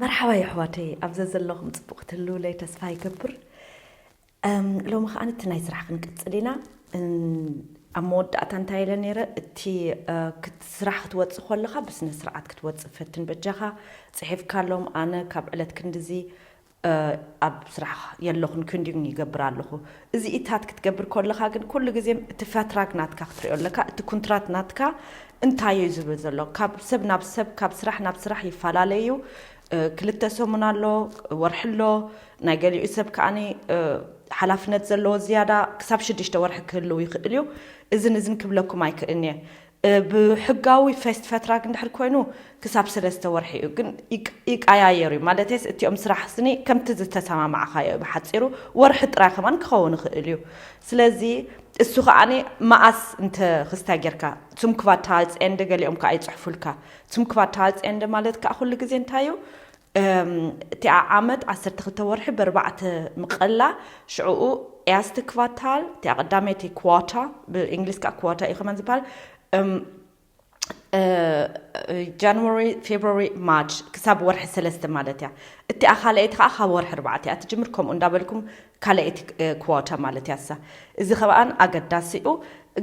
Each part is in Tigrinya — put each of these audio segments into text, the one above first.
መርሓባ የሕዋተይ፣ ኣብ ዘዘለኹም ጽቡቕ ክትህልውለይ ተስፋ ይገብር። እም፣ ሎሚ ከኣ እቲ ናይ ስራሕ ክንቅጽል ኢና። እም፣ ኣብ መወዳእታ እንታይ ኢለ ነይረ? እቲ፣ እ፣ ክት-፣ ስራሕ ክትወጽእ ከለኻ ብስነ ስርዓት ክትወጽእ ፈትን በጃኻ። ጽሒፍካሎም፣ ኣነ ካብ ዕለት ክንድዚ፣ እ፣ ኣብ ስራሕ የለኹን፣ ክንዲኡን ይገብር ኣለኹ። እዚኢታት ክትገብር ከለኻ ግን ኩሉ ግዜ እቲ ፈትራግ ናትካ ክትሪኦ ኣለካ። እቲ ኩንትራት ናትካ እንታይ እዩ ዝብል ዘሎ? ካብ ሰብ ናብ ሰብ፣ ካብ ስራሕ ናብ ስራሕ ይፈላለ እዩ። እ፣ ክልተ ሰሙን ኣሎ፣ ወርሒ ኣሎ። ናይ ገሊኡ ሰብ ከኣኒ፣ እ፣ ሓላፍነት ዘለዎ ዝያዳ ክሳብ ሽዱሽተ ወርሒ ክህልው ይኽእል እዩ። እዝን እዝን ክብለኩም ኣይክእልን እየ። እ፣ ብሕጋዊ ፈስት ፈትራግ እንድሕር ኮይኑ ክሳብ ሰለስተ ወርሒ እዩ፣ ግን ይቅ-፣ ይቀያየር እዩ። ማለትስ እቲኦም ስራሕ ስኒ ከምቲ ዝተሰማማዕኻዮ እዩ። ብሓጺሩ ወርሒ ጥራይ ከማን ክኸውን ይኽእል እዩ። ስለዚ እሱ ከኣኒ መኣስ እንተ ክስታይ ጌርካ፣ ሱም ክቫታልስ ኤንድ ገሊኦም ከኣ ይጽሕፉልካ። ሱም ክቫታልስ ኤንድ ማለት ከኣ ኩሉ ግዜ እንታይ እዩ? እም፣ እቲኣ ዓመት ዓሰርተ ክልተ ወርሒ ብኣርባዕተ ምቐላ፣ ሽዕኡ ኤስቲ ክቫታል፣ እቲኣ ቀዳመይቲ ክዋታ፣ ብእንግሊዝ ከኣ ክዋታ እዩ ከማን ዝበሃል፣ እም፣ እ፣ ጃንዋሪ፣ ፌብሩዋሪ፣ ማርች ክሳብ ወርሒ ሰለስተ ማለት እያ። እቲኣ ካልኣይቲ ከኣ ካብ ወርሒ ኣርባዕተ እያ ትጅምር። ከምኡ እንዳበልኩም ካልኣይቲ፣ እ፣ ክዋታ ማለት እያ እሳ። እዚ ከብኣን ኣገዳሲ እዩ።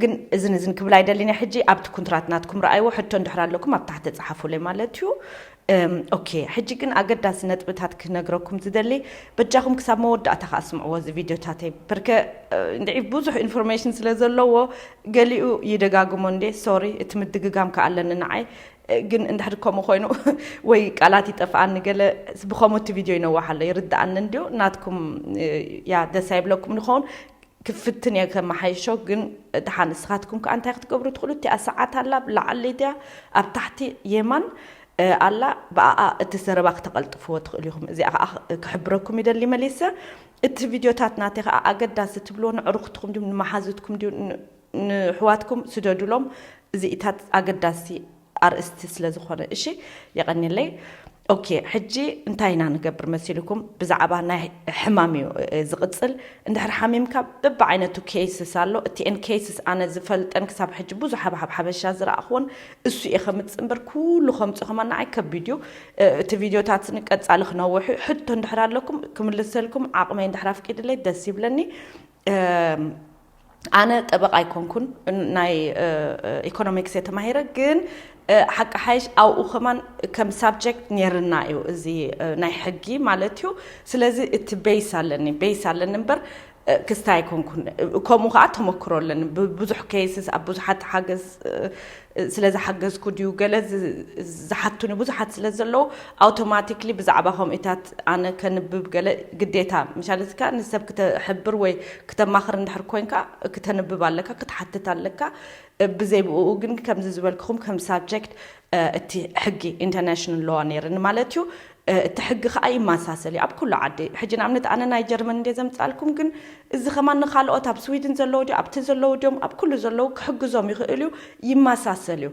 ግን እዝን እዝን ክብል ኣይደልን እየ። ሕጂ ኣብቲ ኩንትራት ናትኩም ረኣይዎ፣ ሕቶ እንድሕር ኣለኩም ኣብ ታሕቲ ጸሓፉለይ ማለት እዩ። እም፣ ኦኬ፣ ሕጂ ግን ኣገዳሲ ነጥብታት ክነግረኩም ዝደሊ፣ በጃኹም ክሳብ መወዳእታ ከኣ ስምዕዎ እዚ ቪድዮታተይ። በርከ፣ እ፣ እንድዒ ብዙሕ ኢንፎርሜሽን ስለ ዘለዎ ገሊኡ ይደጋግሞ እንዴ፣ ሶሪ፣ እቲ ምድግጋም ከኣ ኣለኒ ንዓይ። እ፣ ግን እንድሕር ከምኡ ኮይኑ ወይ ቃላት ይጠፍኣኒ ገለ፣ ብኸምኡ እቲ ቪድዮ ይነውሕ ኣሎ፣ ይርድኣኒ እንድዩ። ናትኩም፣ እ፣ ያ ደስ ኣይብለኩም ንኸውን፣ ክፍትን እየ ከመሓይሾ። ግን ደሓን ንስኻትኩም ከኣ እንታይ ክትገብሩ ትኽእሉ? እቲኣ ሰዓት ኣላ፣ ብላዕሊ ድያ ኣብ ታሕቲ የማን፣ እ፣ ኣላ፣ ብኣኣ እቲ ዘረባ ክተቐልጥፍዎ ትኽእሉ ኢኹም። እዚኣ ከኣ ክሕብረኩም ይደሊ መሊሰ። እቲ ቪድዮታት ናተይ ከኣ ኣገዳሲ ትብልዎ ንዕሩኽትኩም ድዩ፣ ንመሓዙትኩም ድዩ፣ ን-፣ ንሕዋትኩም ስደዱሎም። እዚኢታት ኣገዳሲ ኣርእስቲ ስለ ዝኾነ። እሺ፣ የቐንየለይ። ኦኬ፣ ሕጂ እንታይ ኢና ንገብር መሲልኩም? ብዛዕባ ናይ ሕማም እዩ፣ እ፣ ዝቕጽል። እንድሕር ሓሚምካ በብዓይነቱ ኬስስ ኣሎ። እቲኤን ኬስስ ኣነ ዝፈልጠን ክሳብ ሕጂ ብዙሕ ኣብ ሓብ-፣ ሓበሻ ዝረኣኽዎን እሱ እየ ከምጽእ እምበር ኩሉ ከምጽእ ከማን ንዓይ ከቢድ እዩ። እ፣ እቲ ቪድዮታት ንቀጻሊ ክነውሕ እዩ። ሕቶ እንድሕር ኣለኩም ክምልሰልኩም ዓቕመይ እንድሕር ኣፍቂድለይ ደስ ይብለኒ። እም፣ ኣነ ጠበቃ ኣይኮንኩን፣ ናይ፣ እ፣ እ፣ ኢኮኖሚክስ እየ ተማሂረ፣ ግን፣ እ፣ ሓቂ ሓይሽ ኣብኡ ከማን ከም ሳብጀክት ነይርና እዩ፣ እዚ፣ እ፣ ናይ ሕጊ ማለት እዩ። ስለዚ እቲ ቤይስ ኣለኒ፣ ቤይስ ኣለኒ እምበር፣ እ፣ ክስታይ ኣይኮንኩን። እ፣ ከምኡ ከኣ ተመክሮ ኣለኒ። ብ-፣ ብዙሕ ኬይስስ ኣብ ብዙሓት ሓገዝ፣ እ፣ እ፣ ስለ ዝሓገዝኩ ድዩ ገለ ዝ-፣ ዝሓቱኒ ብዙሓት ስለ ዘለዉ፣ ኣውቶማቲክሊ ብዛዕባ ከምኡታት ኣነ ከንብብ ገለ ግዴታ፣ ምሻለትካ ንሰብ ክተሕብር ወይ ክተማኽር እንድሕር ኮንካ፣ ክተንብብ ኣለካ፣ ክትሓትት ኣለካ። ብዘይ ብኡ ግን ከምዚ ዝበልክኹም ከም ሳብጀክት፣ እ፣ እቲ ሕጊ ኢንተርናሽናል ሎዋ ነይርኒ ማለት እዩ። እ፣ እቲ ሕጊ ከኣ ይመሳሰል እዩ ኣብ ኩሉ ዓዲ። ሕጂ ንኣብነት ኣነ ናይ ጀርመን እንደ ዘምጻልኩም፣ ግን እዚ ከማን ንኻልኦት ኣብ ስዊድን ዘለዉ ድዩ፣ ኣብቲ ዘለዉ ድዮም፣ ኣብ ኩሉ ዘለዉ ክሕግዞም ይኽእል እዩ፣ ይመሳሰል እዩ።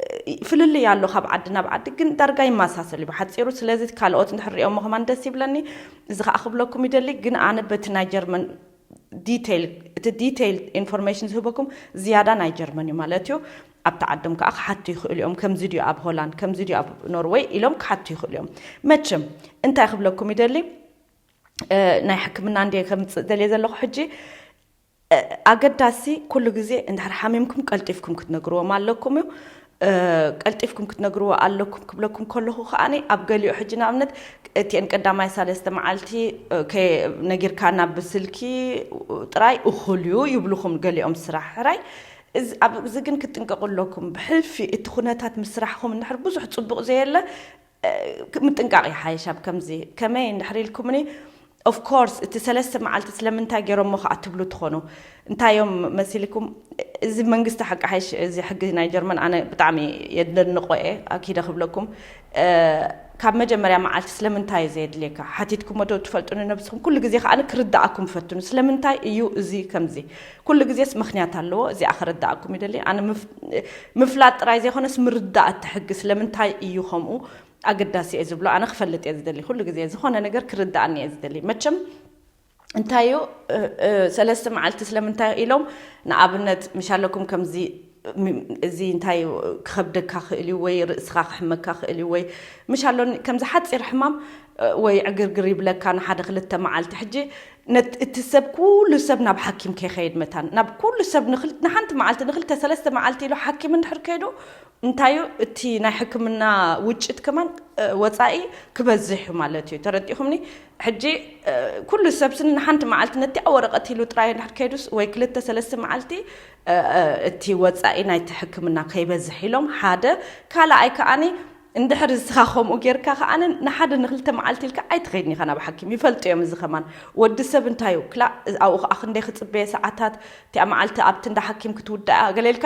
እ፣ ፍልልይ ኣሎ ካብ ዓዲ ናብ ዓዲ፣ ግን ዳርጋ ይመሳሰል እዩ ብሓጺሩ። ስለዚ ካልኦት እንድሕር ሪኦሞ ከማን ደስ ይብለኒ። እዚ ከኣ ክብለኩም ይደሊ፣ ግን ኣነ በቲ ናይ ጀርመን ዲቴይል፣ እቲ ዲቴይል ኢንፎርሜሽን ዝህበኩም ዝያዳ ናይ ጀርመን እዩ ማለት እዩ። ኣብቲ ዓዶም ከኣ ክሓቱ ይኽእሉ እዮም፣ ከምዚ ድዩ ኣብ ሆላንድ፣ ከምዚ ድዩ ኣብ ኖርወይ ኢሎም ክሓቱ ይኽእሉ እዮም። መቸም እንታይ ክብለኩም ይደሊ፣ እ፣ ናይ ሕክምና እንድየ ከምጽእ ደልየ ዘለኹ ሕጂ፣ እ፣ ኣገዳሲ ኩሉ ግዜ እንድሕር ሓሚምኩም ቀልጢፍኩም ክትነግርዎም ኣለኩም እዩ። እ፣ ቀልጢፍኩም ክትነግርዎ ኣለኩም ክብለኩም ከለኹ ከኣኒ ኣብ ገሊኡ ሕጂ ንኣብነት እቲአን ቀዳማይ ሳለስተ መዓልቲ፣ እ፣ ከ-፣ ነጊርካና ብስልኪ ጥራይ እኹል እዩ ይብልኹም ገሊኦም ስራሕ ሕራይ። እዚ፣ ኣብ፣ እዚ ግን ክትጥንቀቑ ኣለኩም። ብሕልፊ እቲ ኩነታት ምስ ስራሕኹም እንድሕር ብዙሕ ጽቡቕ ዘየለ፣ እ፣ ምጥንቃቕ ይሓይሽ። ኣብ ከምዚ ከመይ እንድሕር ኢልኩምኒ፣ ኦፍ ኮርስ እቲ ሰለስተ መዓልቲ ስለምንታይ ገይሮሞ ከኣ ትብሉ ትኾኑ። እንታይ እዮም መሲልኩም? እዚ መንግስቲ ሓቂ ሓይሽ፣ እዚ ሕጊ ናይ ጀርመን ኣነ ብጣዕሚ የደንቆ እየ፣ ኣኪደ ክብለኩም። እ፣ ካብ መጀመርያ መዓልቲ ስለምንታይ እዩ ዘየድልየካ? ሓቲትኩሞ ዶ ትፈልጡ ንነብስኹም? ኩሉ ግዜ ከኣ ክርድኣኩም ፈትኑ። ስለምንታይ እዩ እዚ ከምዚ? ኩሉ ግዜስ ምኽንያት ኣለዎ። እዚኣ ክርድኣኩም ይደሊ። ኣነ ምፍ-፣ ምፍላጥ ጥራይ ዘይኮነስ ምርዳእ እቲ ሕጊ ስለምንታይ እዩ ከምኡ ኣገዳሲ እየ ዝብሎ። ኣነ ክፈልጥ እየ ዝደሊ። ኩሉ ግዜ ዝኾነ ነገር ክርድኣኒ እየ ዝደሊ። መቸም እንታይ እዩ፣ እ፣ እ፣ ሰለስተ መዓልቲ ስለምንታይ ኢሎም፣ ንኣብነት፣ ምሽ ኣለኩም ከምዚ እዚ እንታይ ክኸብደካ ክእል እዩ ወይ ርእስኻ ክሕመካ ክእል እዩ ወይ ምሽ ኣሎ ከምዚ ሓፂር ሕማም ወይ ዕግርግር ይብለካ ንሓደ ክልተ መዓልቲ። ሕጂ እቲ ሰብ ኩሉ ሰብ ናብ ሓኪም ከይኸይድ መታን ናብ ኩሉ ሰብ ንሓንቲ መዓልቲ ንክልተ ሰለስተ መዓልቲ ኢሉ ሓኪም እንድሕር ከይዱ እንታዩ እቲ ናይ ሕክምና ውጭት ከማን ወፃኢ ክበዝሕ እዩ ማለት እዩ። ተረዲኹምኒ? ሕጂ ኩሉ ሰብ ስኒ ንሓንቲ መዓልቲ ነቲ ወረቐት ኢሉ ጥራይ እንድሕር ከይዱስ ወይ ክልተ ሰለስተ መዓልቲ እቲ ወፃኢ ናይቲ ሕክምና ከይበዝሕ ኢሎም ሓደ። ካልኣይ ከዓኒ እንድሕር እስኻ ከምኡ ጌርካ ከዓኒ ንሓደ ንክልተ መዓልቲ ኢልካ ኣይትኸይድን ኢኻ ናብ ሓኪም። ይፈልጡ እዮም እዚ ከማን። ወዲ ሰብ እንታይ እዩ ክላእ ኣብኡ ከዓ ክንደይ ክፅበየ ሰዓታት እቲኣ መዓልቲ ኣብቲ እንዳ ሓኪም ክትውዳእ ገለ ኢልካ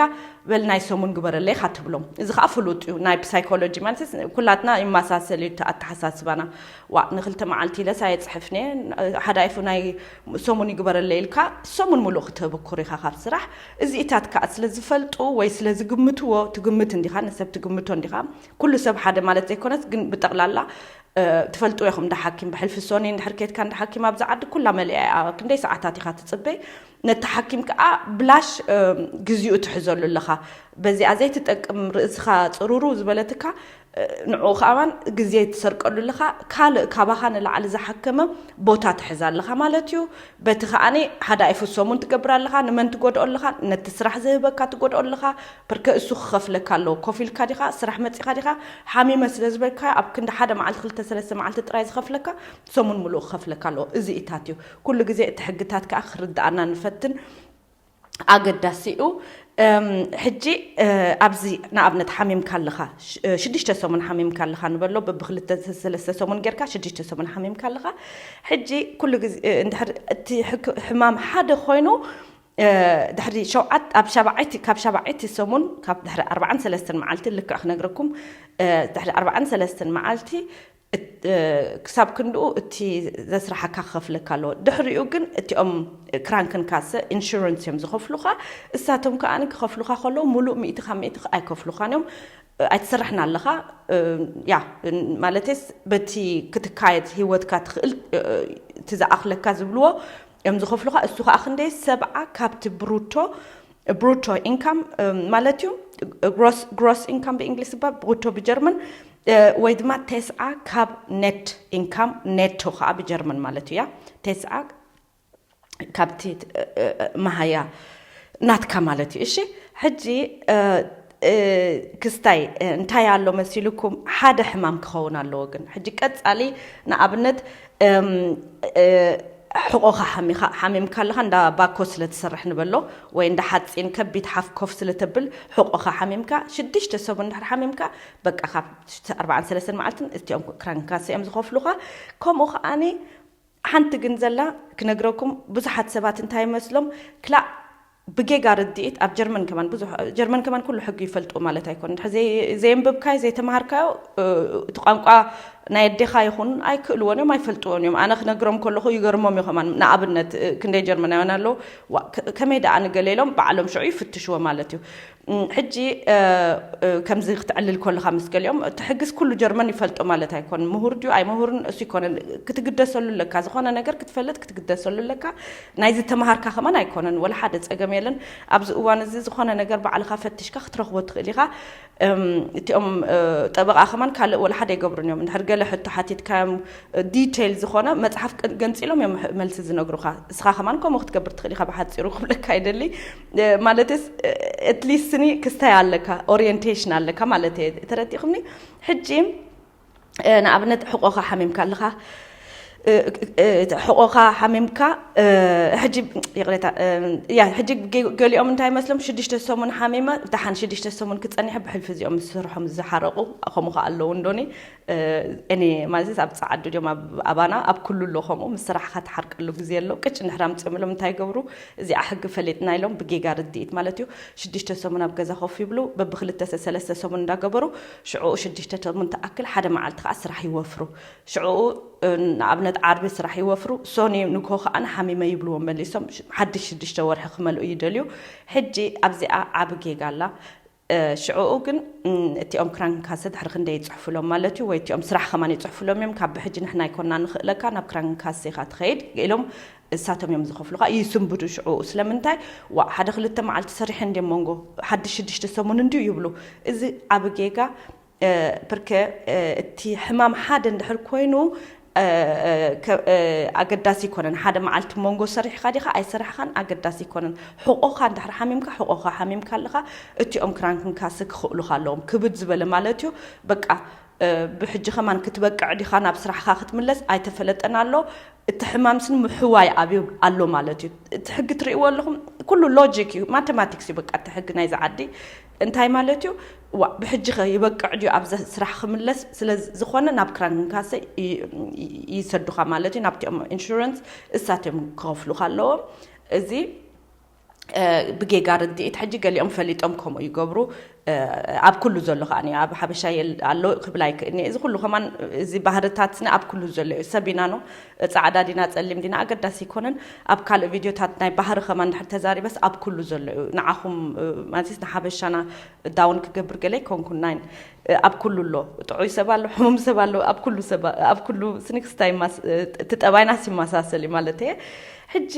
በል ናይ ሰሙን ግበረለይ ኢኻ ትብሎም። እዚ ከዓ ፍሉጥ እዩ ናይ ፕሳይኮሎጂ ማለት ኩላትና ይመሳሰል እዩ ኣተሓሳስባና። ዋ ንክልተ መዓልቲ ኢለስ ኣየፅሕፍን እየ ሓዳይፉ ናይ ሰሙን ይግበረለይ ኢልካ ሰሙን ሙሉእ ክትህብኩር ኢኻ ካብ ስራሕ። እዚኢታት ከዓ ስለ ዝፈልጡ ወይ ስለ ዝግምትዎ ትግምት እንዲኻ ንሰብ ትግምቶ እንዲኻ ኩሉ ሰብ ሓደ ማለት ዘይኮነስ ግን ብጠቕላላ ትፈልጡ ኢኹም እንዳ ሓኪም ብሕልፊ ሶኒ እንድሕር ኬድካ እንዳ ሓኪም ኣብዚ ዓዲ ኩላ መሊኣ እያ ክንደይ ሰዓታት ኢኻ ትፅበይ። ነቲ ሓኪም ከዓ ብላሽ ግዜኡ ትሕዘሉ ኣለኻ። በዚኣ ዘይትጠቅም ርእስኻ ፅሩሩ ዝበለትካ ንዕኡ ከኣዋን ግዜ ትሰርቀሉ ኣለኻ። ካልእ ካባኻ ንላዕሊ ዝሓከመ ቦታ ትሕዝ ኣለኻ ማለት እዩ። በቲ ከዓኒ ሓደ ኣይፍሶም እውን ትገብር ኣለኻ። ንመን ትጎድኦ ኣለኻ? ነቲ ስራሕ ዝህበካ ትጎድኦ ኣለኻ። ፐርከ እሱ ክኸፍለካ ኣለዎ። ኮፍ ኢልካ ዲኻ ስራሕ መፂኻ ዲኻ ሓሚመ ስለ ዝበልካ ኣብ ክንዲ ሓደ መዓልቲ ክልተ ሰለስተ መዓልቲ ጥራይ ዝኸፍለካ ሰሙን ሙሉእ ክኸፍለካ ኣለዎ። እዚ ኢታት እዩ። ኩሉ ግዜ እቲ ሕግታት ከዓ ክርድኣና ንፈትን ኣገዳሲ እዩ። ሕጂ ኣብዚ ንኣብነት ሓሚምካ ኣለኻ ሽዱሽተ ሰሙን ሓሚምካ ኣለኻ ንበሎ ብብክልተ ሰለስተ ሰሙን ጌርካ ሽዱሽተ ሰሙን ሓሚምካ ኣለኻ። ሕጂ ኩሉ ግዜ እንድሕር እቲ ሕማም ሓደ ኮይኑ ድሕሪ ሸውዓት ኣብ ሸባዓይቲ ካብ ሸባዓይቲ ሰሙን ካብ ድሕሪ ኣርባዓን ሰለስተን መዓልቲ ልክዕ ክነግረኩም ድሕሪ ኣርባዓን ሰለስተን መዓልቲ ክሳብ ክንድኡ እቲ ዘስራሓካ ክኸፍለካ ኣለዎ። ድሕሪኡ ግን እቲኦም ክራንክን ካሰ ኢንሹረንስ እዮም ዝኸፍሉኻ። እሳቶም ከዓ ክኸፍሉኻ ከለዉ ሙሉእ ሚእቲ ካብ ሚእቲ ኣይከፍሉኻን እዮም። ኣይትሰርሕን ኣለኻ ያ ማለትስ በቲ ክትካየድ ህይወትካ ትኽእል እቲ ዝኣኽለካ ዝብልዎ እዮም ዝኸፍሉኻ። እሱ ከዓ ክንደይ ሰብዓ ካብቲ ብሩቶ ብሩቶ ኢንካም ማለት እዩ። ግሮስ ኢንካም ብእንግሊዝ ይባል ብሩቶ ብጀርመን ወይ ድማ ተስዓ ካብ ኔት ኢንካም ኔቶ ከዓ ብጀርመን ማለት እዩ። ያ ተስዓ ካብቲ መሃያ ናትካ ማለት እዩ። እሺ ሕጂ ክስታይ እንታይ ኣሎ መሲልኩም ሓደ ሕማም ክኸውን ኣለዎ። ግን ሕጂ ቀፃሊ ንኣብነት ሕቆኻ ሓሚኻ ሓሚምካ ኣለኻ እንዳ ባኮ ስለ ትሰርሕ ንበሎ ወይ እንዳ ሓፂን ከቢድ ሓፍ ኮፍ ስለ ተብል ሕቆኻ ሓሚምካ ሽዱሽተ ሰሙን እንድሕር ሓሚምካ በቃ ካብ ኣርባዓን ሰለስተን መዓልትን እቲኦም ክራንካስ እዮም ዝኸፍሉኻ። ከምኡ ከዓኒ ሓንቲ ግን ዘላ ክነግረኩም ብዙሓት ሰባት እንታይ ይመስሎም ክላእ ብጌጋ ርድኢት ኣብ ጀርመን ከማን ብዙሕ ጀርመን ከማን ኩሉ ሕጊ ይፈልጡ ማለት ኣይኮን። እንድሕር ዘይ- ዘየንብብካዮ ዘይተማሃርካዮ እ፣ እቲ ቋንቋ ናይ ኣዴኻ ይኹን ኣይክእልዎን እዮም ኣይፈልጥዎን እዮም። ኣነ ክነግሮም ከለኹ ይገርሞም እዩ ከማን። ንኣብነት እ፣ ክንደይ ጀርመናውያን ኣለዉ ዋ፣ ከ- ከመይ ደኣ ንገለ ኢሎም ባዕሎም ሽዑ ይፍትሽዎ ማለት እዩ። እም፣ ሕጂ እ፣ እ፣ ከምዚ ክትዕልል ከለኻ ምስ ገሊኦም እቲ ሕግስ ኩሉ ጀርመን ይፈልጦ ማለት ኣይኮን። ምሁር ድዩ ኣይምሁርን እሱ ይኮነን። ክትግደሰሉ ኣለካ። ዝኾነ ነገር ክትፈልጥ ክትግደሰሉ ኣለካ። ናይ ዝተምሃርካ ከማን ኣይኮነን። ወላ ሓደ ጸገም የለን። ኣብዚ እዋን እዚ ዝኾነ ነገር ባዕልኻ ፈቲሽካ ክትረኽቦ ትኽእል ኢኻ። እም፣ እቲኦም እ፣ ጠበቓ ከማን ካልእ ወላ ሓደ ኣይገብሩን እዮም። እንድሕር ገለ ሕቶ ሓቲትካዮም ዲቴይል ዝኾነ መፅሓፍ ገንፂሎም እዮም መልሲ ዝነግሩኻ። እስኻ ከማን ከምኡ ክትገብር ትኽእል ኢኻ። ብሓፂሩ ክብለካ ይደሊ ማለትስ ኣትሊስት ኒ ክስታይ ኣለካ ኦሪየንቴሽን ኣለካ ማለት እየ። ተረዲእኹምኒ? ሕጂ ንኣብነት ሕቆኻ ሓሚምካ ኣለኻ። ሕቆኻ ሓሚምካ ሕጂ ይቕሬታ ያ ሕጂ ገሊኦም እንታይ መስሎም ሽዱሽተ ሰሙን ሓሚመ ደሓን ሽዱሽተ ሰሙን ክፀኒሐ ብሕልፊ እዚኦም ስርሖም ዝሓረቑ ከምኡ ከዓ ኣለዉ እንዶኒ። እኔ ማለት ኣብ ፃዓዱ ድዮም ኣብ ኣባና ኣብ ኩሉ ኣሎ ከምኡ ምስ ስራሕካ ትሓርቀሉ ግዜ ኣሎ። ቅጭ እንድሕር ኣምፅኦም ኢሎም እንታይ ይገብሩ? እዚኣ ሕጊ ፈሊጥና ኢሎም ብጌጋ ርድኢት ማለት እዩ። ሽዱሽተ ሰሙን ኣብ ገዛ ኮፍ ይብሉ በብክልተ ሰለስተ ሰሙን እንዳገበሩ ሽዑ ሽዱሽተ ሰሙን ትኣክል ሓደ መዓልቲ ከዓ ስራሕ ይወፍሩ። ሽዑ ንኣብነት ዓርቢ ስራሕ ይወፍሩ ሶኒ ንግሆ ከዓ ንሓሚመ ይብልዎም መሊሶም ሓድሽ ሽዱሽተ ወርሒ ክመልኡ ይደልዩ። ሕጂ ኣብዚኣ ዓቢ ጌጋ ኣላ። ሽዕኡ ግን እቲኦም ክራንክንካሰ ድሕሪ ክንደይ ይፅሕፉሎም ማለት እዩ ወይ እቲኦም ስራሕ ከማን ይፅሕፉሎም እዮም። ካብ ብሕጂ ንሕና ኣይኮና ንኽእለካ ናብ ክራንክንካሰ ኢኻ ትኸይድ ኢሎም እሳቶም እዮም ዝኸፍሉኻ ይስንብዱ። ሽዕኡ ስለምንታይ ዋ ሓደ ክልተ መዓልቲ ሰሪሐ እንደ መንጎ ሓድሽ ሽዱሽተ ሰሙን እንድዩ ይብሉ። እዚ ዓብ ጌጋ። ፕርከ እቲ ሕማም ሓደ እንድሕር ኮይኑ ኣገዳሲ ይኮነን። ሓደ መዓልቲ መንጎ ሰሪሕካ ዲኻ ኣይሰራሕኻን ኣገዳሲ ይኮነን። ሕቆኻ እንድሕር ሓሚምካ ሕቆኻ ሓሚምካ ኣለኻ እቲኦም ክራንክንካሰ ክኽእሉኻ ኣለዎም። ክብድ ዝበለ ማለት እዩ። በቃ ብሕጂ ከማን ክትበቅዕ ዲኻ ናብ ስራሕኻ ክትምለስ ኣይተፈለጠን ኣሎ። እቲ ሕማም ስኒ ምሕዋይ ኣብዩ ኣሎ ማለት እዩ። እቲ ሕጊ ትርእይዎ ኣለኹም ኩሉ ሎጂክ እዩ፣ ማቴማቲክስ እዩ። በቃ እቲ ሕጊ ናይዚ ዓዲ እንታይ ማለት እዩ? ዋ ብሕጂ ኸ ይበቅዕ ድዩ ኣብዛ ስራሕ ክምለስ? ስለ ዝኾነ ናብ ክራንክንካሰ ይሰዱኻ ማለት እዩ። ናብቲኦም ኢንሹረንስ እሳቶም ክኸፍሉኻ ኣለዎም። እዚ ብጌጋ ርድኢት ሕጂ ገሊኦም ፈሊጦም ከምኡ ይገብሩ። ኣብ ኩሉ ዘሎ ከዓ ኣብ ሓበሻ ኣሎ ክብል ኣይክእልኒ። እዚ ኩሉ ከማን እዚ ባህርታትና ኣብ ኩሉ ዘሎ እዩ። ሰብ ኢና ነው ፃዕዳ ዲና ፀሊም ዲና ኣገዳሲ ኣይኮነን። ኣብ ካልእ ቪድዮታት ናይ ባህሪ ከማን ድሕር ተዛሪበስ ኣብ ኩሉ ዘሎ እዩ። ንዓኹም ማለት ንሓበሻና ዳውን ክገብር ገለ ኣይኮንኩን ናይን ኣብ ኩሉ ኣሎ። ጥዑይ ሰብ ኣሎ፣ ሕሙም ሰብ ኣሎ፣ ኣብ ኩሉ ሰብ ኣብ ኩሉ ስኒክስታይ እቲ ጠባይናስ ይመሳሰል እዩ ማለት እየ። ሕጂ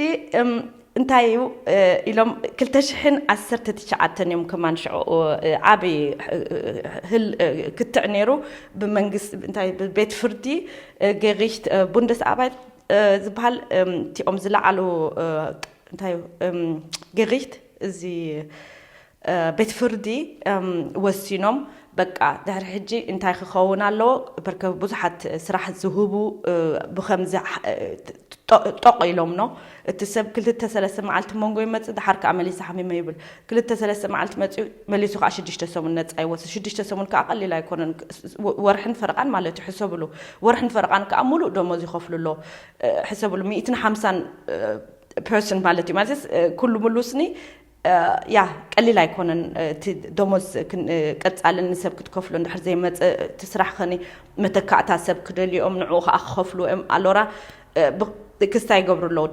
እንታይ እዩ ኢሎም ክልተ ሽሕን ዓሰርተ ትሽዓተን እዮም ከማን ሽዑ ዓብዪ ክትዕ ነይሩ። ብመንግስቲ እንታይ ብቤት ፍርዲ ገሪሽት ቡንደስ ኣባይት ዝበሃል እቲኦም ዝለዓሉ እንታይ ገሪሽት እዚ ቤት ፍርዲ ወሲኖም በቃ ድሕሪ ሕጂ እንታይ ክኸውን ኣለዎ? በርከ ብዙሓት ስራሕ ዝህቡ ብከምዚ ጠቕ ኢሎም ነው። እቲ ሰብ ክልተ ሰለስተ መዓልቲ መንጎ ይመፅእ፣ ድሓር ከዓ መሊሰ ሓሚመ ይብል። ክልተ ሰለስተ መዓልቲ መፅኡ መሊሱ ከዓ ሽዱሽተ ሰሙን ነፃ ይወስድ። ሽዱሽተ ሰሙን ከዓ ቀሊል ኣይኮነን። ወርሕን ፈረቓን ማለት እዩ። ሕሰብሉ፣ ወርሕን ፈረቓን ከዓ ሙሉእ ደሞዝ ይኸፍሉ ኣለዎ። ሕሰብሉ፣ ሚእትን ሓምሳን ፐርሰንት ማለት እዩ። ማለት ኩሉ ሙሉ ስኒ ያ ቀሊል ኣይኮነን። እቲ ደሞዝ ቀፃልን ንሰብ ክትከፍሎ እንድሕር ዘይመፀ እቲ ስራሕ ከኒ መተካእታ ሰብ ክደልዮም ንዕኡ ከዓ ክኸፍሉ እዮም ኣሎራ ክስታ ይገብሩ ኣለዉ።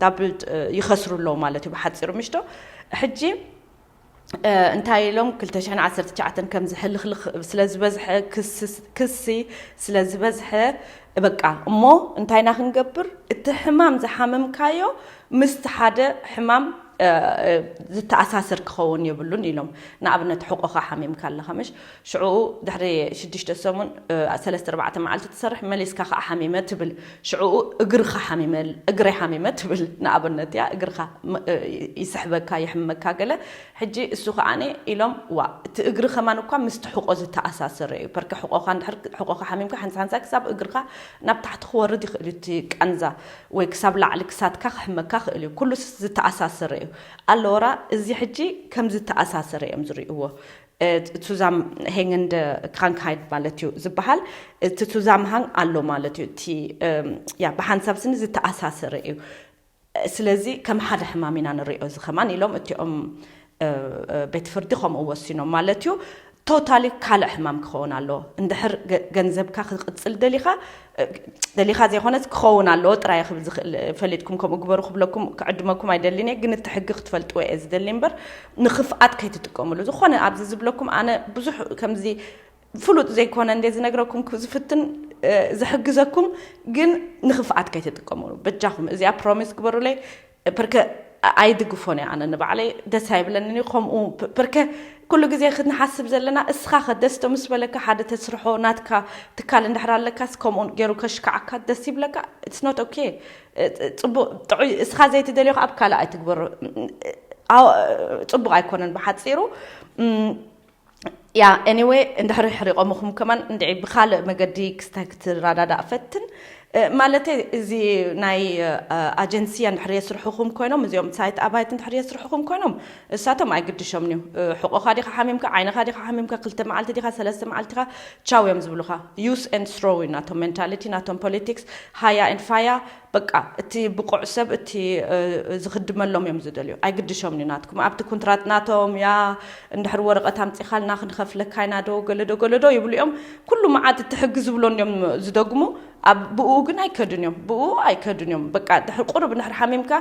ዳብል ይኸስሩ ኣለዉ ማለት እዩ ብሓፂሩ ምሽቶ። ሕጂ እንታይ ኢሎም ክልተ ሽሕን ዓሰርተ ትሽዓተን ከም ዝሕልኽልኽ ስለ ዝበዝሐ ክሲ ስለ ዝበዝሐ በቃ እሞ እንታይ ኢና ክንገብር? እቲ ሕማም ዝሓመምካዮ ምስቲ ሓደ ሕማም ዝተኣሳሰር ክኸውን የብሉን ኢሎም። ንኣብነት ሕቆኻ ሓሚምካ ኣለኻ ምሽ ሽዑኡ ድሕሪ ሽዱሽተ ሰሙን ሰለስተ ኣርባዕተ መዓልቲ ትሰርሕ መሊስካ ከዓ ሓሚመ ትብል። ሽዑኡ እግርኻ ሓሚመ እግረይ ሓሚመ ትብል ንኣብነት እያ እግርኻ ይስሕበካ ይሕመካ ገለ። ሕጂ እሱ ከዓኒ ኢሎም ዋ እቲ እግሪ ከማን እኳ ምስቲ ሕቆ ዝተኣሳሰረ እዩ። ፐርከ ሕቆኻ እንድሕር ሕቆኻ ሓሚምካ ሓንሳ ሓንሳ ክሳብ እግርካ ናብ ታሕቲ ክወርድ ይኽእል እዩ እቲ ቃንዛ ወይ ክሳብ ላዕሊ ክሳድካ ክሕመካ ክእል እዩ። ኩሉስ ዝተኣሳሰረ እዩ። ኣለወራ እዚ ሕጂ ከም ዝተኣሳሰረ እዮም ዝርእይዎ። ቱዛም ሄንግንደ ክራንክሃይድ ማለት እዩ ዝበሃል። እቲ ቱዛም ሃንግ ኣሎ ማለት እዩ። እቲ ያ ብሓንሳብ ስኒ ዝተኣሳሰረ እዩ። ስለዚ ከም ሓደ ሕማም ኢና ንሪኦ እዚ ከማን ኢሎም እቲኦም ቤት ፍርዲ ከምኡ ወሲኖም ማለት እዩ። ቶታሊ ካልእ ሕማም ክኸውን ኣለዎ። እንድሕር ገንዘብካ ክቕፅል ደሊኻ ደሊኻ ዘይኮነስ ክኸውን ኣለዎ ጥራይ ክብል ዝኽእል ፈሊጥኩም ከምኡ ግበሩ ክብለኩም ክዕድመኩም ኣይደልን እየ። ግን እቲ ሕጊ ክትፈልጥዎ እየ ዝደሊ እምበር ንኽፍኣት ከይትጥቀምሉ። ዝኾነ ኣብዚ ዝብለኩም ኣነ ብዙሕ ከምዚ ፍሉጥ ዘይኮነ እንደ ዝነግረኩም ዝፍትን ዝሕግዘኩም ግን ንኽፍኣት ከይትጥቀምሉ በጃኹም እዚኣ ፕሮሚስ ግበሩለይ። ፐርከ ኣይድግፎን እየ ኣነ ንባዕለይ ደስ ኣይብለንን እዩ ከምኡ። ፐርከ ኩሉ ግዜ ክንሓስብ ዘለና እስኻ ከደስቶ ምስ በለካ ሓደ ተስርሖ ናትካ ትካል እንድሕር ኣለካስ ከምኡ ገይሩ ከሽካዓካ ደስ ይብለካ። It's not okay። ፅቡቅ ጥዑይ እስኻ ዘይትደልዮ ኣብ ካልእ ኣይትግበሮ። ፅቡቅ ኣይኮነን ብሓፂሩ። ያ anyway እንድሕሪ ሕሪቆምኹም ከማን እንድዒ ብካልእ መገዲ ክስታይ ክትረዳዳእ ፈትን። ማለተይ እዚ ናይ ኣጀንሲ እንድሕር የስርሕኹም ኮይኖም እዚኦም ሳይት ኣባይት እንድሕር የስርሕኹም ኮይኖም እሳቶም ኣይግድሾምን እዩ። ሕቆኻ ዲኻ ሓሚምካ ዓይንኻ ዲኻ ሓሚምካ ክልተ መዓልቲ ዲኻ ሰለስተ መዓልቲ ዲኻ ቻው እዮም ዝብሉኻ። Use and throw እዩ ናቶም ሜንታሊቲ ናቶም ፖለቲክስ። ሃያ and fire በቃ እቲ ብቑዕ ሰብ እቲ ዝኽድመሎም እዮም ዝደልዩ። ኣይግድሾምን እዩ ናትኩም ኣብቲ ኩንትራት ናቶም ያ እንድሕር ወረቐት ኣምፂኻልና ክንኸፍለካ ኢና ዶ ገለዶ ገለዶ ይብሉ እዮም። ኩሉ መዓት እቲ ሕጊ ዝብሎ እንዲዮም ዝደግሙ። ኣብ ብኡ ግን ኣይከዱን እዮም፣ ብኡ ኣይከዱን እዮም። በቃ ድሕር ቁሩብ እንድሕር ሓሚምካ፣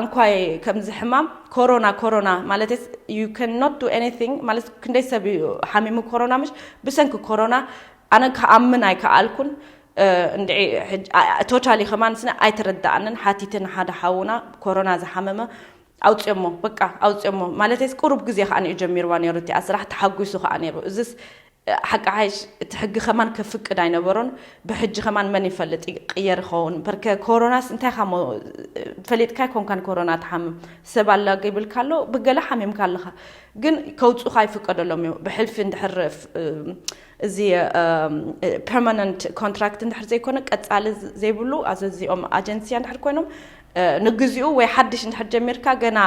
ኣንኳይ ከምዚ ሕማም ኮሮና ኮሮና ማለት you can not do anything ማለት ክንደይ ሰብ እዩ ሓሚሙ ኮሮና፣ ምሽ ብሰንኪ ኮሮና ኣነ ክኣምን ኣይከኣልኩን። እንድዒ ቶታሊ ከማን ስነ ኣይተረዳኣንን። ሓቲትን ሓደ ሓውና ኮሮና ዝሓመመ ኣውፅዮሞ፣ በቃ ኣውፅዮሞ ማለት ቁሩብ ግዜ ከዓ ንዩ ጀሚርዋ ነይሩ እቲኣ ስራሕ፣ ተሓጒሱ ከዓ ነይሩ። እዚስ ሓቂ ሓይሽ እቲ ሕጊ ከማን ከፍቅድ ኣይነበሮን። ብሕጂ ከማን መን ይፈልጥ ይቅየር ይኸውን። በርከ ኮሮናስ እንታይ ሞ ፈሊጥካ ይኮንካን ኮሮና ትሓምም ሰብ ኣላ ይብልካ ኣሎ፣ ብገለ ሓሚምካ ኣለኻ። ግን ከውፁኻ ይፍቀደሎም እዩ። ብሕልፊ እንድሕር እዚ ፐርማነንት ኮንትራክት እንድሕር ዘይኮነ ቀፃሊ ዘይብሉ ኣዘዚኦም ኣጀንሲያ እንድሕር ኮይኖም ንግዚኡ ወይ ሓድሽ እንድሕር ጀሚርካ ገና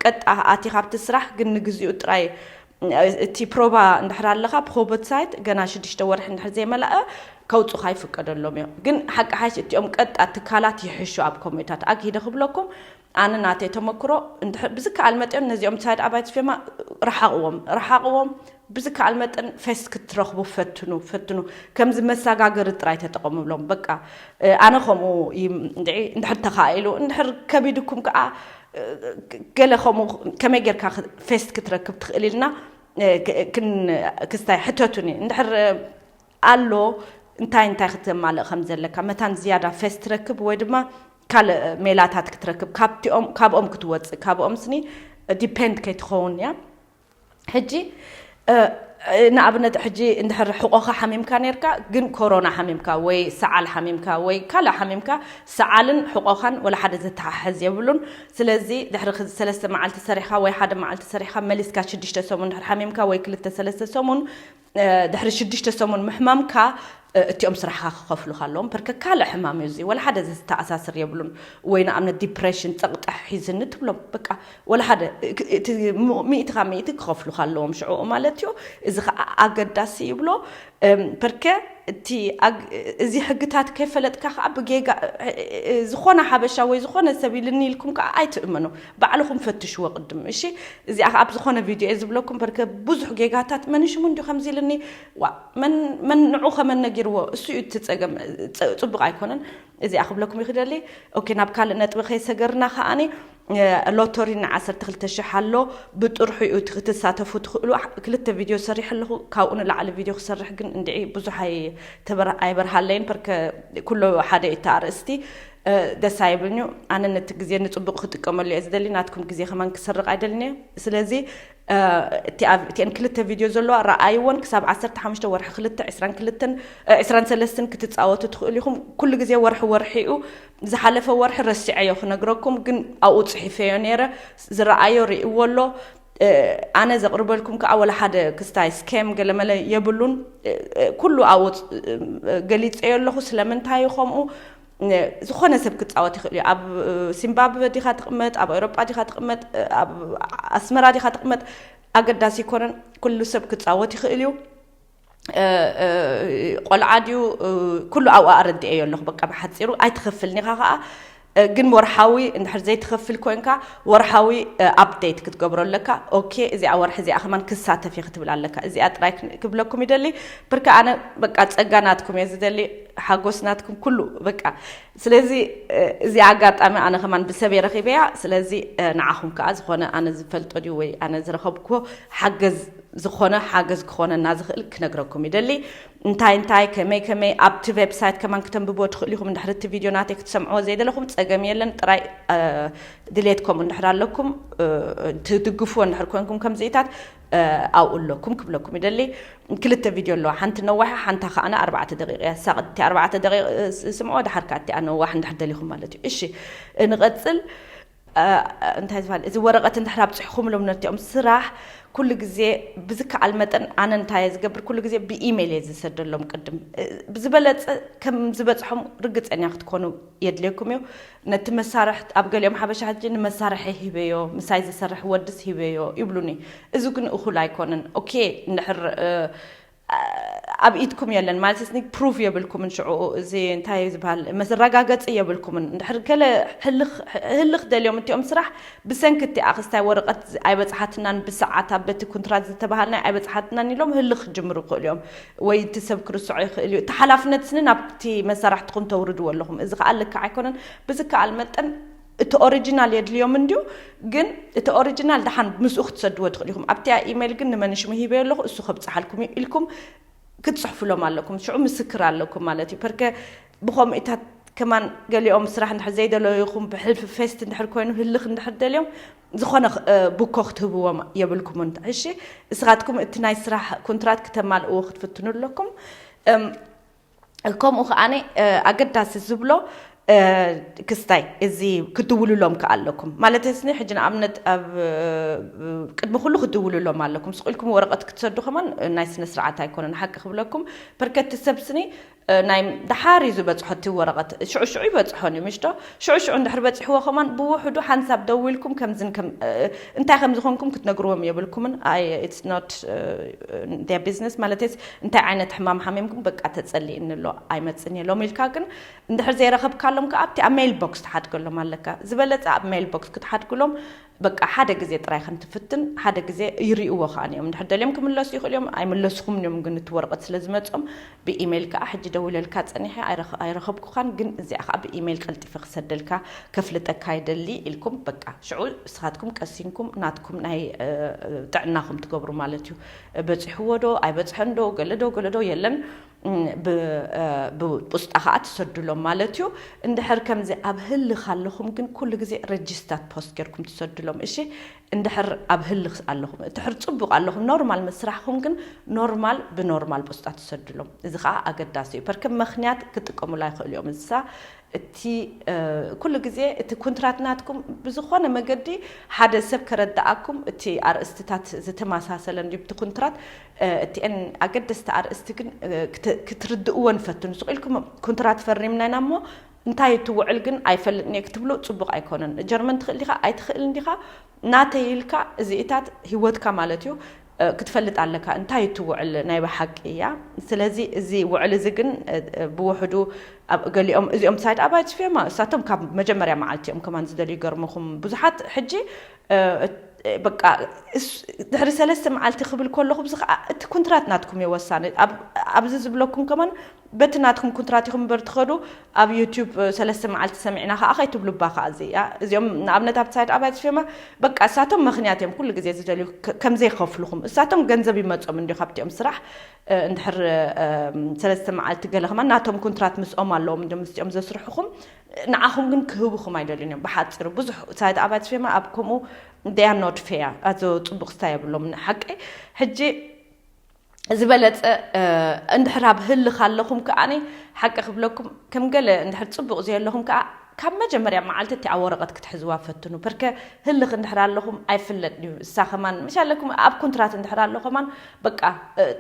ቀጣ ኣቲ ካብቲ ስራሕ ግን ንግዚኡ ጥራይ እቲ ፕሮባ እንድሕር ኣለኻ ፕሮበት ሳይት ገና ሽዱሽተ ወርሒ እንድሕር ዘይመላእ ከውፁኻ ይፍቀደሎም እዮም። ግን ሓቂ ሓሽ እቲኦም ቀጣ ትካላት ይሕሹ ኣብ ኮሚታት ኣግሂደ ክብለኩም ኣነ ናተይ ተመክሮ ብዝከኣል መጠን ነዚኦም ሳይድ ኣባይት ፌማ ረሓቕዎም ረሓቕዎም ብዝከኣል መጠን ፌስ ክትረኽቡ ፈትኑ ፈትኑ። ከምዚ መሰጋገሪ ጥራይ ተጠቐሙሎም። በቃ ኣነ ከምኡ እንድሕር ተኻኢሉ እንድሕር ከቢድኩም ከዓ ገለ ከምኡ ከመይ ጌርካ ፌስት ክትረክብ ትኽእል ኢልና ክስታይ ሕተቱኒ እንድሕር ኣሎ እንታይ እንታይ ክተማልእ ከም ዘለካ መታን ዝያዳ ፌስት ትረክብ ወይ ድማ ካልእ ሜላታት ክትረክብ ካብኦም ክትወፅእ ካብኦም ስኒ ዲፔንድ ከይትኸውን እያ። ሕጂ ንኣብነት ሕጂ እንድሕር ሕቆኻ ሓሚምካ ነርካ ግን ኮሮና ሓሚምካ ወይ ሰዓል ሓሚምካ ወይ ካልእ ሓሚምካ ሰዓልን ሕቆኻን ወላ ሓደ ዘተሓሕዝ የብሉን። ስለዚ ድሕሪ ሰለስተ መዓልቲ ሰሪሕካ ወይ ሓደ መዓልቲ ሰሪሕካ መሊስካ ሽዱሽተ ሰሙን ድሕር ሓሚምካ ወይ ክልተ ሰለስተ ሰሙን ድሕሪ ሽዱሽተ ሰሙን ምሕማምካ እቲኦም ስራሕካ ክኸፍሉካ ኣለዎም። ፐርከ ካልእ ሕማም እዩ እዚ ወላ ሓደ ዝተኣሳስር የብሉን። ወይ ንኣብነት ዲፕሬሽን ፀቕጣሕ ሒዝኒ ትብሎም በቃ ወላ ሓደ ሚእቲ ካብ ሚእቲ ክኸፍሉካ ኣለዎም ሽዕኡ ማለት እዩ። እዚ ከዓ ኣገዳሲ ይብሎ። ፐርከ እቲ እዚ ሕግታት ከይፈለጥካ ከዓ ብጌጋ ዝኾነ ሓበሻ ወይ ዝኾነ ሰብ ኢልኒ ኢልኩም ከዓ ኣይትእመኑ። ባዕልኹም ፈትሽዎ ቅድም እሺ። እዚኣ ከዓ ኣብ ዝኾነ ቪድዮ እየ ዝብለኩም ፐርከ ብዙሕ ጌጋታት መን ሽሙ እንዲ ከምዚ ኢልኒ ዋ መን ንዑ ከመን ነጊርዎ እሱ እዩ እቲ ፀገም። ፅቡቅ ኣይኮነን። እዚኣ ክብለኩም ይክደሊ። ኦኬ ናብ ካልእ ነጥቢ ከይሰገርና ከዓኒ ሎቶሪ ን ዓሰርተ ክልተ ሽሕ ኣሎ። ብጥርሑ እዩ ክትሳተፉ ትኽእሉ። ክልተ ቪድዮ ሰሪሕ ኣለኹ ካብኡ ንላዕሊ ቪድዮ ክሰርሕ ግን እንድዒ ብዙሕ ኣይበርሃለይን ፐርከ ኩሎ ሓደ እዩ ኣርእስቲ። ደስ ኣይብልንዩ ኣነ ነቲ ግዜ ንፅቡቅ ክጥቀመሉ እየ ዝደሊ ናትኩም ግዜ ከማን ክሰርቕ ኣይደልን እየ። ስለዚ እቲኣን ክልተ ቪድዮ ዘለዋ ረኣይዎን ክሳብ ዓሰርተ ሓሙሽተ ወርሒ ክልተ ዕስራን ክልተን ዕስራን ሰለስተን ክትፃወቱ ትኽእሉ ኢኹም። ኩሉ ግዜ ወርሒ ወርሒኡ ዝሓለፈ ወርሒ ረሲዐዮ ክነግረኩም ግን ኣብኡ ፅሒፈዮ ነይረ። ዝረኣዮ ርእዎ ኣሎ። ኣነ ዘቕርበልኩም ከዓ ወላ ሓደ ክስታይ ስኬም ገለመለ የብሉን። ኩሉ ኣብኡ ገሊፀዮ ኣለኹ ስለምንታይ ከምኡ ዝኾነ ሰብ ክፃወት ይኽእል እዩ። ኣብ ሲምባብበ ዲኻ ትቕመጥ ኣብ ኤውሮጳ ዲኻ ትቕመጥ ኣብ ኣስመራ ዲኻ ትቕመጥ ኣገዳሲ ይኮነን። ኩሉ ሰብ ክፃወት ይኽእል እዩ። ቆልዓ ድዩ ኩሉ ኣብኡ ኣረድኤዮ ኣለኹ በቃ ብሓፂሩ ኣይትኸፍልን ኢኻ ከዓ። ግን ወርሓዊ እንድሕር ዘይትኸፍል ኮንካ ወርሓዊ ኣፕዴት ክትገብሮ ኣለካ። ኦኬ እዚኣ ወርሒ እዚኣ ከማን ክሳተፍ እየ ክትብል ኣለካ። እዚኣ ጥራይ ክብለኩም ይደሊ። ብርካ ኣነ በቃ ፀጋ ናትኩም እየ ዝደሊ። ሓጎስ ናትኩም ኩሉ በቃ። ስለዚ እዚ ኣጋጣሚ ኣነ ከማን ብሰበይ ረኺበያ። ስለዚ ንዓኹም ከዓ ዝኾነ ኣነ ዝፈልጦ ድዩ ወይ ኣነ ዝረኸብኩዎ ሓገዝ ዝኾነ ሓገዝ ክኾነና ዝኽእል ክነግረኩም ይደሊ። እንታይ እንታይ ከመይ ከመይ ኣብቲ ዌብሳይት ከማን ክተንብቦ ትኽእሉ ኢኹም። እንድሕር እቲ ቪድዮ ናተይ ክትሰምዕዎ ዘይደለኹም ፀገም የለን። ጥራይ ድሌት ከምኡ እንድሕር ኣለኩም ትድግፍዎ እንድሕር ኮንኩም ከምዚኢታት ኣብኡ ኣለኩም ክብለኩም ይደሊ። ክልተ ቪድዮ ኣለዋ። ሓንቲ ነዋሒ ሓንታ ከዓነ ኣርባዕተ ደቂቕ እያ። ሳቕ እቲ ኣርባዕተ ደቂቕ ስምዖ ድሓር ከኣ እቲኣ ነዋሕ እንድሕር ደሊኹም ማለት እዩ። እሺ ንቐጽል። እንታይ ዝበሃል እዚ ወረቐት እንድሕር ኣብፅሕኹምሎም ነቲኦም ስራሕ ኩሉ ግዜ ብዝከኣል መጠን ኣነ እንታይ እየ ዝገብር ኩሉ ግዜ ብኢሜይል እየ ዝሰደሎም ቅድም ብዝበለፀ ከም ዝበፅሖም ርግፀኛ ክትኮኑ የድልየኩም እዩ። ነቲ መሳርሕ ኣብ ገሊኦም ሓበሻ ሕጂ ንመሳርሒ ሂበዮ ምሳይ ዝሰርሕ ወድስ ሂበዮ ይብሉኒ። እዚ ግን እኹል ኣይኮነን። ኦኬ እንድሕር ኣብ ኢድኩም የለን ማለት ስኒ ፕሩፍ የብልኩምን ሽዑ እዚ እንታይ ዝበሃል መረጋገፂ የብልኩምን። እንድሕር ገለ ህልኽ ደልዮም እቲኦም ስራሕ ብሰንኪ እቲ ኣክስታይ ወረቐት ኣይበፅሓትናን ብሰዓት ኣብ በቲ ኩንትራት ዝተባሃልናይ ኣይበፅሓትናን ኢሎም ህልኽ ክጅምሩ ይኽእሉ እዮም። ወይ እቲ ሰብ ክርስዖ ይኽእል እዩ። እቲ ሓላፍነት ስኒ ናብቲ መሳርሕትኹም ተውርድዎ ኣለኹም። እዚ ከዓ ልክዕ ኣይኮነን። ብዝከኣል መጠን እቲ ኦሪጂናል የድልዮም እንድዩ፣ ግን እቲ ኦሪጂናል ደሓን ምስኡ ክትሰድዎ ትኽእሉ ኢኹም። ኣብቲያ ኢሜይል ግን ንመን ሽሙ ሂበዮ ኣለኹ እሱ ከብፅሓልኩም እዩ ኢልኩም ክትፅሕፉሎም ኣለኩም። ሽዑ ምስክር ኣለኩም ማለት እዩ። ፐርከ ብኸምኡታት ከማን ገሊኦም ስራሕ እንድሕር ዘይደለዩኹም ብሕልፊ ፌስት እንድሕር ኮይኑ ህልኽ እንድሕር ደልዮም ዝኾነ ቡኮ ክትህብዎም የብልኩምን። እሺ እስኻትኩም እቲ ናይ ስራሕ ኮንትራት ክተማልእዎ ክትፍትኑ ኣለኩም። ከምኡ ከዓኒ ኣገዳሲ ዝብሎ ክስታይ እዚ ክድውሉሎም ከኣለኩም ማለት ስኒ ሕጂ ንኣብነት ኣብ ቅድሚ ኩሉ ክድውሉሎም ኣለኩም። ስቕ ኢልኩም ወረቐት ክትሰዱ ከማን ናይ ስነ ስርዓት ኣይኮነን። ሓቂ ክብለኩም ፐርከቲ ሰብ ስኒ ናይ ደሓር እዩ ዝበፅሖ እቲ ወረቐት ሽዑ ሽዑ ይበፅሖን እዩ ምሽቶ ሽዑ ሽዑ እንድሕር በፂሕዎ ከማን ብውሕዱ ሓንሳብ ደዊልኩም ከምዝን ከም እንታይ ከም ዝኾንኩም ክትነግርዎም የብልኩምን። It's not their business ማለት እንታይ ዓይነት ሕማም ሓሚምኩም በቃ ተፀሊእኒ ኣሎ ኣይመፅን እየ ሎም ኢልካ ግን እንድሕር ዘይረኸብካሎም ከዓ ኣብቲ ኣብ ሜይል ቦክስ ትሓድገሎም ኣለካ። ዝበለፀ ኣብ ሜይል ቦክስ ክትሓድግሎም በቃ ሓደ ግዜ ጥራይ ከም ትፍትን ሓደ ግዜ ይርእይዎ ከዓ እዮም። እንድሕር ደልዮም ክምለሱ ይኽእሉ እዮም ኣይምለስኹም እዮም። ግን እቲ ወረቐት ስለ ዝመፆም ብኢሜይል ከዓ ሕጂ ደውለልካ ፀኒሐ ኣይረኸብኩኻን ግን እዚኣ ከዓ ብኢሜይል ቀልጢፈ ክሰደልካ ከፍልጠካ ይደሊ ኢልኩም በቃ ሽዑ እስኻትኩም ቀሲንኩም ናትኩም ናይ ጥዕናኹም ትገብሩ ማለት እዩ። በፂሕዎ ዶ ኣይበፅሐን ዶ ገለ ዶ ገለ ዶ የለን ብፖስጣ ከዓ ትሰድሎም ማለት እዩ። እንድሕር ከምዚ ኣብ ህልኽ ኣለኹም ግን ኩሉ ግዜ ረጅስታት ፖስት ጌርኩም ትሰድሎም እሺ። እንድሕር ኣብ ህልኽ ኣለኹም እድሕር ፅቡቕ ኣለኹም ኖርማል ምስራሕኹም ግን ኖርማል ብኖርማል ፖስጣ ትሰድሎም። እዚ ከዓ ኣገዳሲ እዩ ፐርከ ምኽንያት ክጥቀሙላ ይኽእሉ እዮም። እሳ እቲ ኩሉ ግዜ እቲ ኩንትራት ናትኩም ብዝኾነ መገዲ ሓደ ሰብ ከረድኣኩም እቲ ኣርእስትታት ዝተመሳሰለ እንድዩ ብቲ ኩንትራት እቲአን ኣገደስቲ ኣርእስቲ ግን ክትርድእዎ ንፈትኑ። ስቕ ኢልኩም ኩንትራት ፈሪምና ኢና እሞ እንታይ እቲ ውዕል ግን ኣይፈልጥን እየ ክትብሉ ፅቡቕ ኣይኮነን። ጀርመን ትኽእል ዲኻ ኣይትኽእልን ዲኻ ናተይ ኢልካ እዚኢታት ህይወትካ ማለት እዩ ክትፈልጥ ኣለካ እንታይ እዩ እቲ ውዕል ናይ ብሓቂ እያ። ስለዚ እዚ ውዕል እዚ ግን ብውሕዱ ገሊኦም እዚኦም ሳይድ ኣባይት ፌማ እሳቶም ካብ መጀመርያ መዓልቲ እዮም ከማን ዝደልዩ ይገርምኹም ብዙሓት ሕጂ በቃ ድሕሪ ሰለስተ መዓልቲ ክብል ከለኹ እዚ ከዓ እቲ ኩንትራት ናትኩም እየ ወሳኒ። ኣብዚ ዝብለኩም ከማን በቲ ናትኩም ኩንትራት ኢኹም እምበር ትኸዱ ኣብ ዩቲዩብ ሰለስተ መዓልቲ ሰሚዕና ከዓ ከይትብሉባ ከዓ እዚ እዚኦም ንኣብነት ኣብ ሳይድ ኣባይት ፌማ በቃ እሳቶም ምኽንያት እዮም ኩሉ ግዜ ዝደልዩ ከምዘይከፍልኹም እሳቶም ገንዘብ ይመፆም እንዲ ካብቲኦም ስራሕ እንድሕር ሰለስተ መዓልቲ ገለ ከማን ናቶም ኩንትራት ምስኦም ኣለዎም እንዲ ምስኦም ዘስርሕኹም ንዓኹም ግን ክህብኹም ኣይደልዩን እዮም። ብሓፂሩ ብዙሕ ሳይድ ኣባይት ፌማ ኣብ ከምኡ they are not fair ኣዞ ፅቡቕ ስታ የብሎም ሓቂ ሕጂ ዝበለፀ እንድሕር ኣብ ህልኽ ኣለኹም ከዓኒ ሓቂ ክብለኩም ከም ገለ እንድሕር ፅቡቕ ዘየለኹም ከዓ ካብ መጀመርያ መዓልቲ እቲ ኣብ ወረቐት ክትሕዝዋ ፈትኑ። ፐርከ ህልኽ እንድሕር ኣለኹም ኣይፍለጥ ድዩ እሳ ከማን ምሽ ኣለኩም ኣብ ኩንትራት እንድሕር ኣሎ ከማን በቃ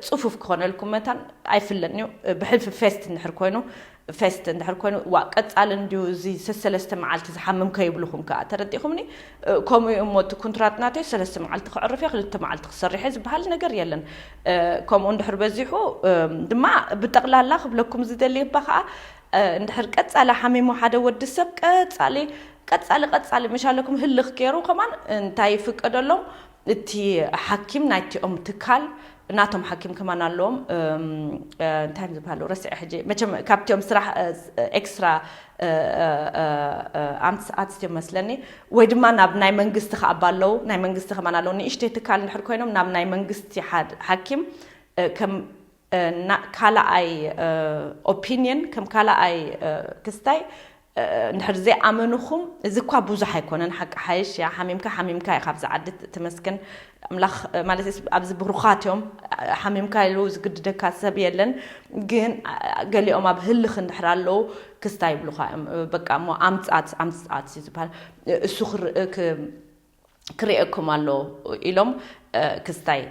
ፅፉፍ ክኾነልኩም መታን ኣይፍለጥን እዩ። ብሕልፊ ፌስት እንድሕር ኮይኑ ፌስት እንድሕር ኮይኑ ዋ ቀፃሊ እንድዩ እዚ ሰሰለስተ መዓልቲ ዝሓምም ከይብልኹም ከዓ ተረዲኹምኒ። ከምኡ እዩ እሞ እቲ ኩንትራት ናተይ ሰለስተ መዓልቲ ክዕርፍ እየ ክልተ መዓልቲ ክሰርሕ እየ ዝበሃል ነገር የለን። ከምኡ እንድሕር በዚሑ ድማ ብጠቕላላ ክብለኩም ዝደሊ እባ ከዓ እንድሕር ቀፃሊ ሓሚሙ ሓደ ወዲ ሰብ ቀፃሊ ቀፃሊ ቀፃሊ ምሻለኩም ህልኽ ገይሩ ከማን እንታይ ይፍቀደሎም እቲ ሓኪም ናይቲኦም ትካል ናቶም ሓኪም ከማን ኣለዎም እንታይ ዝበሃሉ ረስዐ ሕጂ መቸም ካብቲኦም ስራሕ ኤክስትራ ኣምት ሰዓት ስትዮም መስለኒ ወይ ድማ ናብ ናይ መንግስቲ ከኣባ ኣለዉ ናይ መንግስቲ ከማን ኣለዉ ንእሽተይ ትካል እንድሕር ኮይኖም ናብ ናይ መንግስቲ ሓኪም ከም ካልኣይ ኦፒኒየን ከም ካልኣይ ክስታይ እንድሕር ዘይኣመንኹም እዚ እኳ ብዙሕ ኣይኮነን ሓቂ ሓይሽ እያ ሓሚምካ ሓሚምካ እዩ ካብዚ ዓዲ ትመስገን ኣምላኽ ማለት ኣብዚ ብሩኻት እዮም ሓሚምካ ኢሉ ዝግድደካ ሰብ የለን ግን ገሊኦም ኣብ ህልኽ እንድሕር ኣለዉ ክስታይ ይብሉኻ እዮም በቃ እሞ ኣምፅኣት ኣምፅኣት እዩ ዝበሃል እሱ ክርኢ ክርእየኩም ኣሎ ኢሎም ክስታይ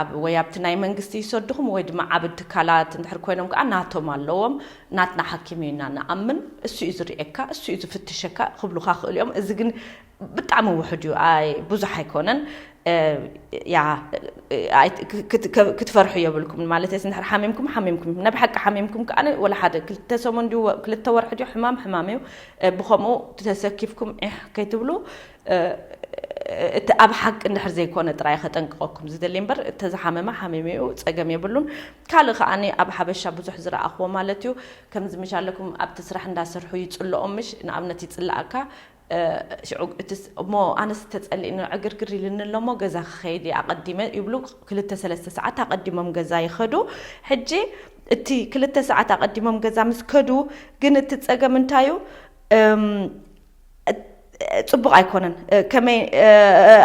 ኣብ ወይ ኣብቲ ናይ መንግስቲ ይሰድኹም ወይ ድማ ዓብ ትካላት እንድሕር ኮይኖም ከዓ ናቶም ኣለዎም። ናትና ሓኪም እዩ ኢና ንኣምን፣ እሱ እዩ ዝርእየካ፣ እሱ እዩ ዝፍትሸካ ክብሉካ ክእሉ እዮም። እዚ ግን ብጣዕሚ ውሕድ እዩ። ኣይ ብዙሕ ኣይኮነን። ያ ክትፈርሑ የብልኩም ማለት ስ እንድሕር ሓሚምኩም ሓሚምኩም ናብ ሓቂ ሓሚምኩም ከዓ ወላ ሓደ ክልተ ሰሙን ድዩ ክልተ ወርሒ ድዩ ሕማም ሕማም እዩ። ብከምኡ ተሰኪፍኩም ዒሕ ከይትብሉ እቲ ኣብ ሓቂ እንድሕር ዘይኮነ ጥራይ ከጠንቅቀኩም ዝደሊ እምበር እተ ዝሓመመ ሓሚሙ እዩ፣ ፀገም የብሉን። ካልእ ከዓኒ ኣብ ሓበሻ ብዙሕ ዝረኣኽዎ ማለት እዩ። ከምዚ ምሽ ኣለኩም ኣብቲ ስራሕ እንዳሰርሑ ይፅልኦም ምሽ ንኣብነት ይፅላኣካ ሽዑ እቲ እሞ ኣነስ ተፀሊእኒ ዕግርግር ኢልኒ ኣለሞ ገዛ ክኸይድ ኣቐዲመ ይብሉ። ክልተ ሰለስተ ሰዓት ኣቐዲሞም ገዛ ይኸዱ። ሕጂ እቲ ክልተ ሰዓት ኣቐዲሞም ገዛ ምስ ከዱ ግን እቲ ፀገም እንታይ እዩ? ጽቡቕ ኣይኮነን። ከመይ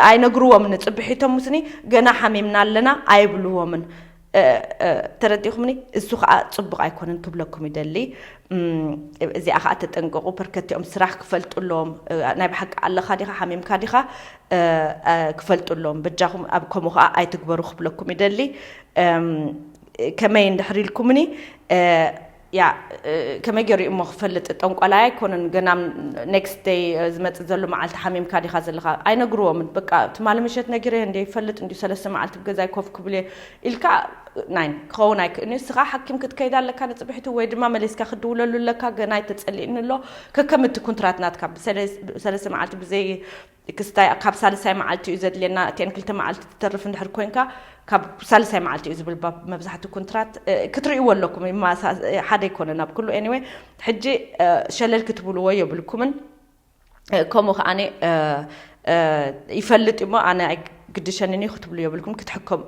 ኣይነግርዎምን፣ ጽብሒቶም ምስኒ ገና ሓሚምና ኣለና ኣይብልዎምን። ተረዲኹምኒ? እሱ ከዓ ጽቡቕ ኣይኮነን ክብለኩም ይደሊ። እዚኣ ከዓ ተጠንቀቑ። ፐርከቲኦም ስራሕ ክፈልጡ ኣለዎም። ናይ ብሓቂ ኣለኻ ዲኻ ሓሚምካ ዲኻ ክፈልጡ ኣለዎም። በጃኹም ኣብ ከምኡ ከዓ ኣይትግበሩ ክብለኩም ይደሊ። ከመይ እንድሕር ኢልኩምኒ ያ ከመይ ገይሩ እሞ ክፈልጥ? ጠንቋላይ ኣይኮነን። ገና ኔክስት ደይ ዝመፅእ ዘሎ መዓልቲ ሓሚምካ ዲኻ ዘለኻ ኣይነግርዎምን። በቃ ትማሊ ምሸት ነጊረ እንደ ይፈልጥ እንዲ ሰለስተ መዓልቲ ብገዛይ ኮፍ ክብል እየ ኢልካ ናይ ክኸውን ኣይክእልን እዩ። እስኻ ሓኪም ክትከይድ ኣለካ ንፅብሒቱ ወይ ድማ መሊስካ ክድውለሉ ኣለካ። ገና ኣይተፀሊእኒ ኣሎ። ከከም እቲ ኩንትራት ናትካ ሰለስተ መዓልቲ ብዘይ ክስታይ ካብ ሳልሳይ መዓልቲ እዩ ዘድልየና። እተን ክልተ መዓልቲ ትተርፍ እንድሕር ኮንካ ካብ ሳልሳይ መዓልቲ እዩ ዝብል መብዛሕቲ ኩንትራት ክትርእይዎ ኣለኩም። ሓደ ይኮነ ናብ ኩሉ ኤኒወይ ሕጂ ሸለል ክትብልዎ የብልኩምን። ከምኡ ከዓኒ ይፈልጥ እሞ ኣነ ኣይግድሸንን እዩ ክትብሉ የብልኩም። ክትሕከሙ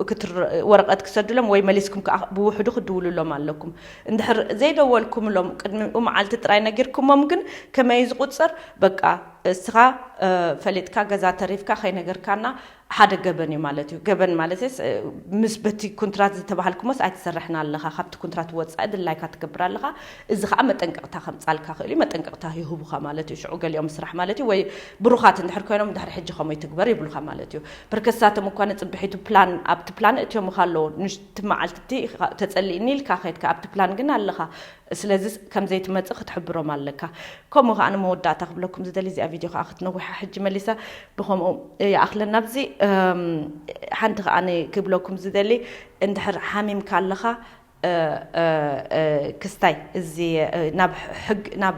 ወረቀት ክሰዱሎም ወይ መሊስኩም ከዓ ብውሕዱ ክድውሉሎም ኣለኩም። እንድሕር ዘይደወልኩምሎም ቅድሚኡ መዓልቲ ጥራይ ነጊርኩሞም ግን ከመይ ዝቁፅር በቃ እስኻ ፈሊጥካ ገዛ ተሪፍካ ከይነገርካና ሓደ ገበን እዩ ማለት እዩ። ገበን ማለት ምስ በቲ ኩንትራት ዝተባሃልኩሞስ ኣይትሰርሕን ኣለኻ፣ ካብቲ ኩንትራት ወፃኢ ድላይካ ትገብር ኣለኻ። እዚ ከዓ መጠንቀቕታ ከምፃልካ ክእል እዩ። መጠንቀቕታ ይህቡኻ ማለት እዩ። ሽዑ ገሊኦም ስራሕ ማለት እዩ ወይ ብሩኻት እንድሕር ኮይኖም ድሕሪ ሕጂ ከምኡ ይትግበር ይብሉኻ ማለት እዩ። ፐርከሳቶም እኳ ንፅብሒቱ ፕላን ኣብቲ ፕላን እትዮምኻ ኣለዎ። ንሽቲ መዓልቲ ተፀሊእኒ ኢልካ ከድካ ኣብቲ ፕላን ግን ኣለኻ። ስለዚ ከም ዘይትመጽእ ክትሕብሮም ኣለካ። ከምኡ ከኣ ንመወዳእታ ክብለኩም ዝደሊ እዚኣ ቪድዮ ከኣ ክትነዊሓ ሕጂ መሊሳ ብኸምኡ ይኣኽለና ኣብዚ ሓንቲ ከኣ ክብለኩም ዝደሊ እንድሕር ሓሚምካ ኣለኻ ክስታይ እዚ ናብ ሕግ ናብ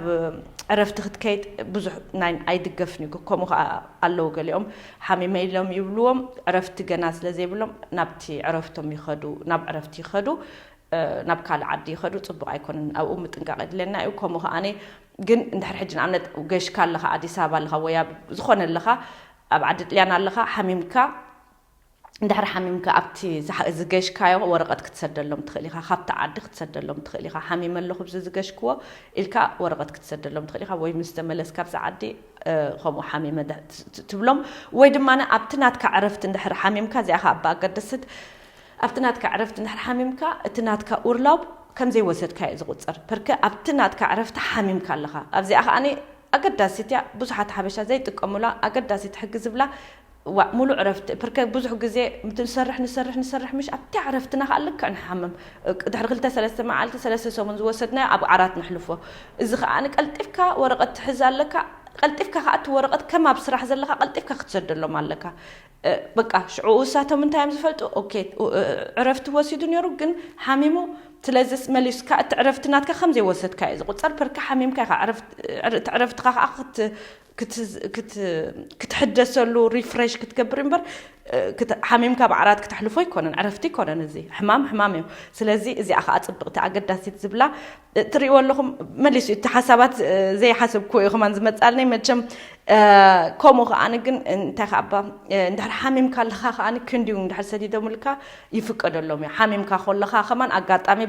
ዕረፍቲ ክትከይድ ብዙሕ ናይ ኣይድገፍን እዩ። ከምኡ ከኣ ኣለዉ ገሊኦም ሓሚመ ኢሎም ይብልዎም ዕረፍቲ ገና ስለ ዘይብሎም ናብቲ ዕረፍቶም ይኸዱ ናብ ዕረፍቲ ይኸዱ። ናብ ካልእ ዓዲ ይኸዱ ፅቡቕ ኣይኮነን። ኣብኡ ምጥንቃቕ የድልየና እዩ። ከምኡ ከዓኒ ግን እንድሕር ሕጂ ንኣብነት ገሽካ ኣለኻ ኣዲስ ኣበባ ኣለኻ ወይ ኣብ ዝኾነ ኣለኻ ኣብ ዓዲ ጥልያን ኣለኻ ሓሚምካ እንድሕር ሓሚምካ ኣብቲ ዝገሽካዮ ወረቐት ክትሰደሎም ትኽእል ኢኻ። ካብቲ ዓዲ ክትሰደሎም ትኽእል ኢኻ። ሓሚመ ኣለኹ ብዚ ዝገሽክዎ ኢልካ ወረቐት ክትሰደሎም ትኽእል ኢኻ። ወይ ምስ ተመለስካ ኣብዚ ዓዲ ከምኡ ሓሚመ ትብሎም ወይ ድማ ኣብቲ ናትካ ዕረፍቲ እንድሕር ሓሚምካ እዚኣ ኸዓ ብኣገደስት ኣብቲ ናትካ ዕረፍቲ እንድሕር ሓሚምካ እቲ ናትካ ኡርላውብ ከም ዘይወሰድካ እዩ ዝቑፀር። ፐርከ ኣብቲ ናትካ ዕረፍቲ ሓሚምካ ኣለኻ። ኣብዚኣ ከዓኒ ኣገዳሲት እያ። ብዙሓት ሓበሻ ዘይጥቀሙላ ኣገዳሲት ሕጊ ዝብላ ዋ ሙሉእ ዕረፍቲ ፐርከ ብዙሕ ግዜ ምት ንሰርሕ ንሰርሕ ንሰርሕ ምሽ ኣብቲ ዕረፍትና ከዓ ልክዕ ንሓምም። ድሕሪ ክልተ ሰለስተ መዓልቲ ሰለስተ ሰሙን ዝወሰድናዮ ኣብ ዓራት ንሕልፎ። እዚ ከዓኒ ቀልጢፍካ ወረቐት ትሕዝ ኣለካ። ቀልጢፍካ ከዓ እቲ ወረቐት ከም ኣብ ስራሕ ዘለካ ቀልጢፍካ ክትሰደሎም ኣለካ። በቃ ሽዑ እሳቶም እንታይ እዮም ዝፈልጡ? ኦኬ ዕረፍቲ ወሲዱ ነይሩ ግን ሓሚሙ። ስለዚስ መሊስካ እቲ ዕረፍቲ ናትካ ከም ዘይወሰድካ እዩ ዝቁፀር። ፐርካ ሓሚምካ ኢኻ። እቲ ዕረፍትኻ ከዓ ክትሕደሰሉ ሪፍሬሽ ክትገብር እምበር ሓሚምካ ብዓራት ክተሕልፎ ኣይኮነን። ዕረፍቲ ኣይኮነን። እዚ ሕማም ሕማም እዩ። ስለዚ እዚኣ ከዓ ፅብቕቲ ኣገዳሲት ዝብላ ትሪእዎ ኣለኹም። መሊሱ እቲ ሓሳባት ዘይሓሰብክዎ እዩ ከማን ዝመፃልኒ። መቸም ከምኡ ከዓኒ ግን እንታይ ከዓ እባ እንድሕር ሓሚምካ ኣለኻ ከዓኒ ክንድዩ እንድሕር ሰዲዶምልካ ይፍቀደሎም እዩ። ሓሚምካ ከለኻ ከማን ኣጋጣሚ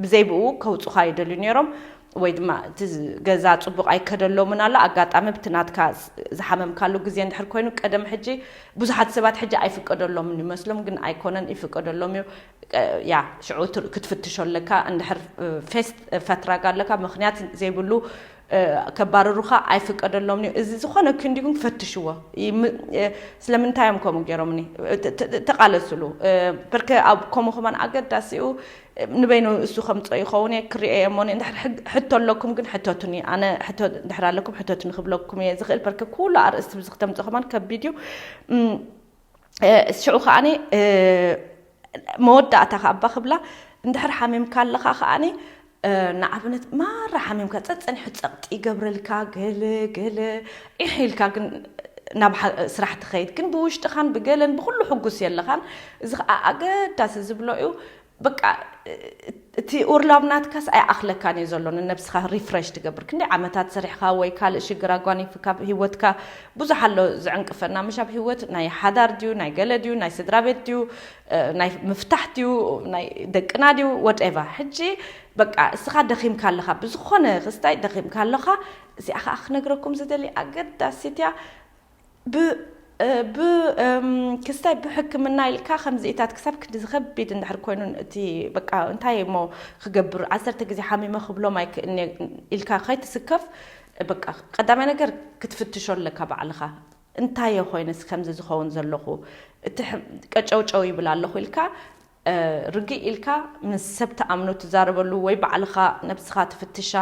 ብዘይብኡ ከውፁኻ ይደልዩ ነይሮም። ወይ ድማ እቲ ገዛ ጽቡቕ ኣይከደሎምን ኣሎ። ኣጋጣሚ ብቲ ናትካ ዝሓመምካሉ ግዜ እንድሕር ኮይኑ፣ ቀደም ሕጂ ብዙሓት ሰባት ሕጂ ኣይፍቀደሎምን ይመስሎም፣ ግን ኣይኮነን፣ ይፍቀደሎም እዩ። ያ ሽዑ ክትፍትሾ ኣለካ። እንድሕር ፌስት ፈትራግ ኣለካ፣ ምክንያት ዘይብሉ ከባርሩኻ ኣይፍቀደሎምን እዩ። እዚ ዝኾነ ክንዲ ግን ፈትሽዎ። ስለምንታይ እዮም ከምኡ ገይሮምኒ? ተቃለስሉ። በርከ ኣብ ከምኡ ከማን ኣገዳሲኡ ንበይኑ እሱ ከምፅኦ ይኸውን እየ ክሪኦ እየ እሞ፣ እንድሕር ሕቶ ኣለኩም ግን ሕተቱኒ፣ ኣነ ሕቶ እንድሕር ኣለኩም ሕተቱኒ ክብለኩም እየ ዝኽእል። በርከ ኩሉ ኣርእስቲ ብዚ ክተምፅኦ ከማን ከቢድ እዩ። ሽዑ ከዓኒ መወዳእታ ከኣባ ክብላ፣ እንድሕር ሓሚምካ ኣለኻ ከዓኒ ንኣብነት ማራ ሓሚምካ ጸጸኒሑ ጸቕጢ ይገብረልካ፣ ገለ ገለ ኢሕ ኢልካ ግን ናብ ስራሕ ትኸይድ፣ ግን ብውሽጥኻን ብገለን ብኩሉ ሕጉስ የለኻን። እዚ ከዓ ኣገዳሲ ዝብሎ እዩ። በቃ እቲ ኡርላብ ናትካስ ኣይኣኽለካን እዩ ዘሎ፣ ንነብስኻ ሪፍረሽ ትገብር። ክንደይ ዓመታት ሰሪሕኻ ወይ ካልእ ሽግር ኣጓኒፍካ ኣብ ህይወትካ ብዙሕ ኣሎ ዝዕንቅፈና። ምሽ ኣብ ህይወት ናይ ሓዳር ድዩ፣ ናይ ገለ ድዩ፣ ናይ ስድራ ቤት ድዩ፣ ናይ ምፍታሕ ድዩ፣ ናይ ደቅና ድዩ፣ ወደቫ። ሕጂ በቃ እስኻ ደኺምካ ኣለኻ፣ ብዝኾነ ክስታይ ደኺምካ ኣለኻ። እዚኣ ከዓ ክነግረኩም ዝደሊ ኣገዳሲት እያ። ብ ብ ክስታይ ብሕክምና ኢልካ ከምዚኢታት ክሳብ ክንዲ ዝኸቢድ እንድሕር ኮይኑ፣ እቲ በቃ እንታይ እሞ ክገብር፣ ዓሰርተ ግዜ ሓሚመ ክብሎም ኣይክእልኒ ኢልካ ከይትስከፍ፣ በቃ ቀዳማይ ነገር ክትፍትሾ ኣለካ ባዕልኻ። እንታይ እየ ኮይነስ ከምዚ ዝኸውን ዘለኹ? እቲ ቀጨውጨው ይብል ኣለኹ ኢልካ ርግእ ኢልካ ምስ ሰብ ትኣምኖ ትዛረበሉ ወይ ባዕልኻ ነብስኻ ትፍትሻ።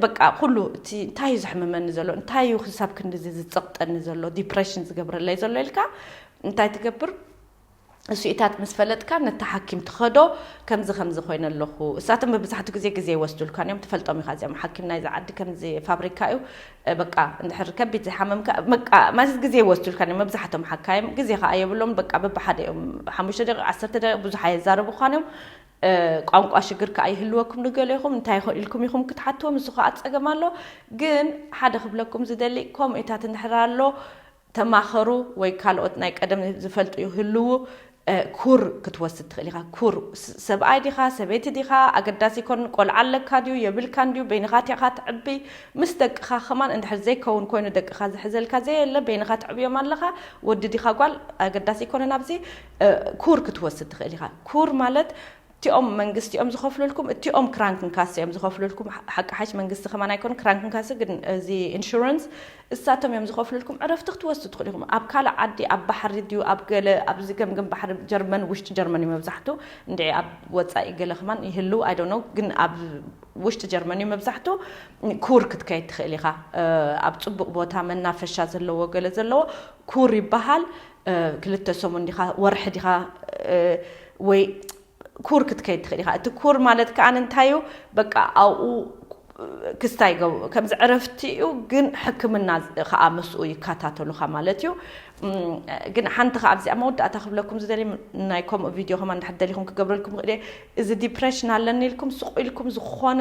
በቃ ኩሉ እቲ እንታይ እዩ ዘሕምመኒ ዘሎ፣ እንታይ እዩ ክሳብ ክንድዚ ዝጸቕጠኒ ዘሎ፣ ዲፕሬሽን ዝገብረለይ ዘሎ ኢልካ እንታይ ትገብር? እሱኢታት ምስ ፈለጥካ ነቲ ሓኪም ትኸዶ። ከምዚ ከምዚ ኮይነ ኣለኹ። እሳቶም መብዛሕቱ ግዜ ግዜ ይወስዱልካን እዮም፣ ትፈልጦም ኢኻ እዚኦም ሓኪም ናይዚ ዓዲ ከምዚ ፋብሪካ እዩ። በቃ እንድሕር ከቢድ ዝሓመምካ በቃ ማለት ግዜ ይወስዱልካን እዮም። መብዛሕቶም ሓካይም ግዜ ከዓ የብሎም። በቃ በብሓደ እዮም፣ ሓሙሽተ ደቂቕ፣ ዓሰርተ ደቂቕ ብዙሕ ኣየዛረቡኻን እዮም። ቋንቋ ሽግር ከዓ ይህልወኩም ንገሊኹም። እንታይ ኢልኩም ኢኹም ክትሓትዎም፣ እሱ ከዓ ፀገም ኣሎ። ግን ሓደ ክብለኩም ዝደሊ፣ ከምኡታት እንድሕር ኣሎ ተማኸሩ ወይ ካልኦት ናይ ቀደም ዝፈልጡ ይህልዉ። ኩር ክትወስድ ትኽእል ኢኻ። ኩር ሰብኣይ ዲኻ ሰበይቲ ዲኻ ኣገዳሲ ይኮን፣ ቆልዓ ኣለካ ድዩ የብልካን ድዩ፣ በይንኻ ቲኻ ትዕቢ ምስ ደቅኻ ከማን እንድሕር ዘይከውን ኮይኑ ደቅኻ ዝሕዘልካ ዘየለ በይንኻ ትዕብዮም ኣለኻ። ወዲ ዲኻ ጓል ኣገዳሲ ይኮነን። ኣብዚ ኩር ክትወስድ ትኽእል ኢኻ። ኩር ማለት እቲኦም መንግስቲ እዮም ዝኸፍሉልኩም፣ እቲኦም ክራንክንካስ እዮም ዝኸፍሉልኩም። ሓቂ ሓሽ መንግስቲ ከማን ኣይኮን ክራንክንካስ ግን እዚ ኢንሹራንስ እሳቶም እዮም ዝኸፍሉልኩም። ዕረፍቲ ክትወስዱ ትኽእሉ ኢኹም። ኣብ ካልእ ዓዲ ኣብ ባሕሪ ድዩ ኣብ ገለ ኣብዚ ገምገም ባሕሪ ጀርመን፣ ውሽጢ ጀርመን እዩ መብዛሕቱ። እንድዒ ኣብ ወፃኢ ገለ ከማን ይህልው ኣይዶኖ፣ ግን ኣብ ውሽጢ ጀርመን እዩ መብዛሕቱ። ኩር ክትከይድ ትኽእል ኢኻ። ኣብ ፅቡቕ ቦታ መናፈሻ ዘለዎ ገለ ዘለዎ ኩር ይበሃል። ክልተ ሰሙን ዲኻ ወርሒ ዲኻ ወይ ኩር ክትከይድ ትኽእል ኢኻ። እቲ ኩር ማለት ከዓ እንታይ እዩ? በቃ ኣብኡ ክስታይ ገብኡ ከምዚ ዕረፍቲ እዩ፣ ግን ሕክምና ከዓ ምስኡ ይከታተሉኻ ማለት እዩ። ግን ሓንቲ ከዓ ኣብዚኣ መወዳእታ ክብለኩም ዝደሊ፣ ናይ ከምኡ ቪድዮ ከማ እንድሕር ደሊኹም ክገብረልኩም ክእል። እዚ ዲፕሬሽን ኣለኒ ኢልኩም ስቕ ኢልኩም ዝኾነ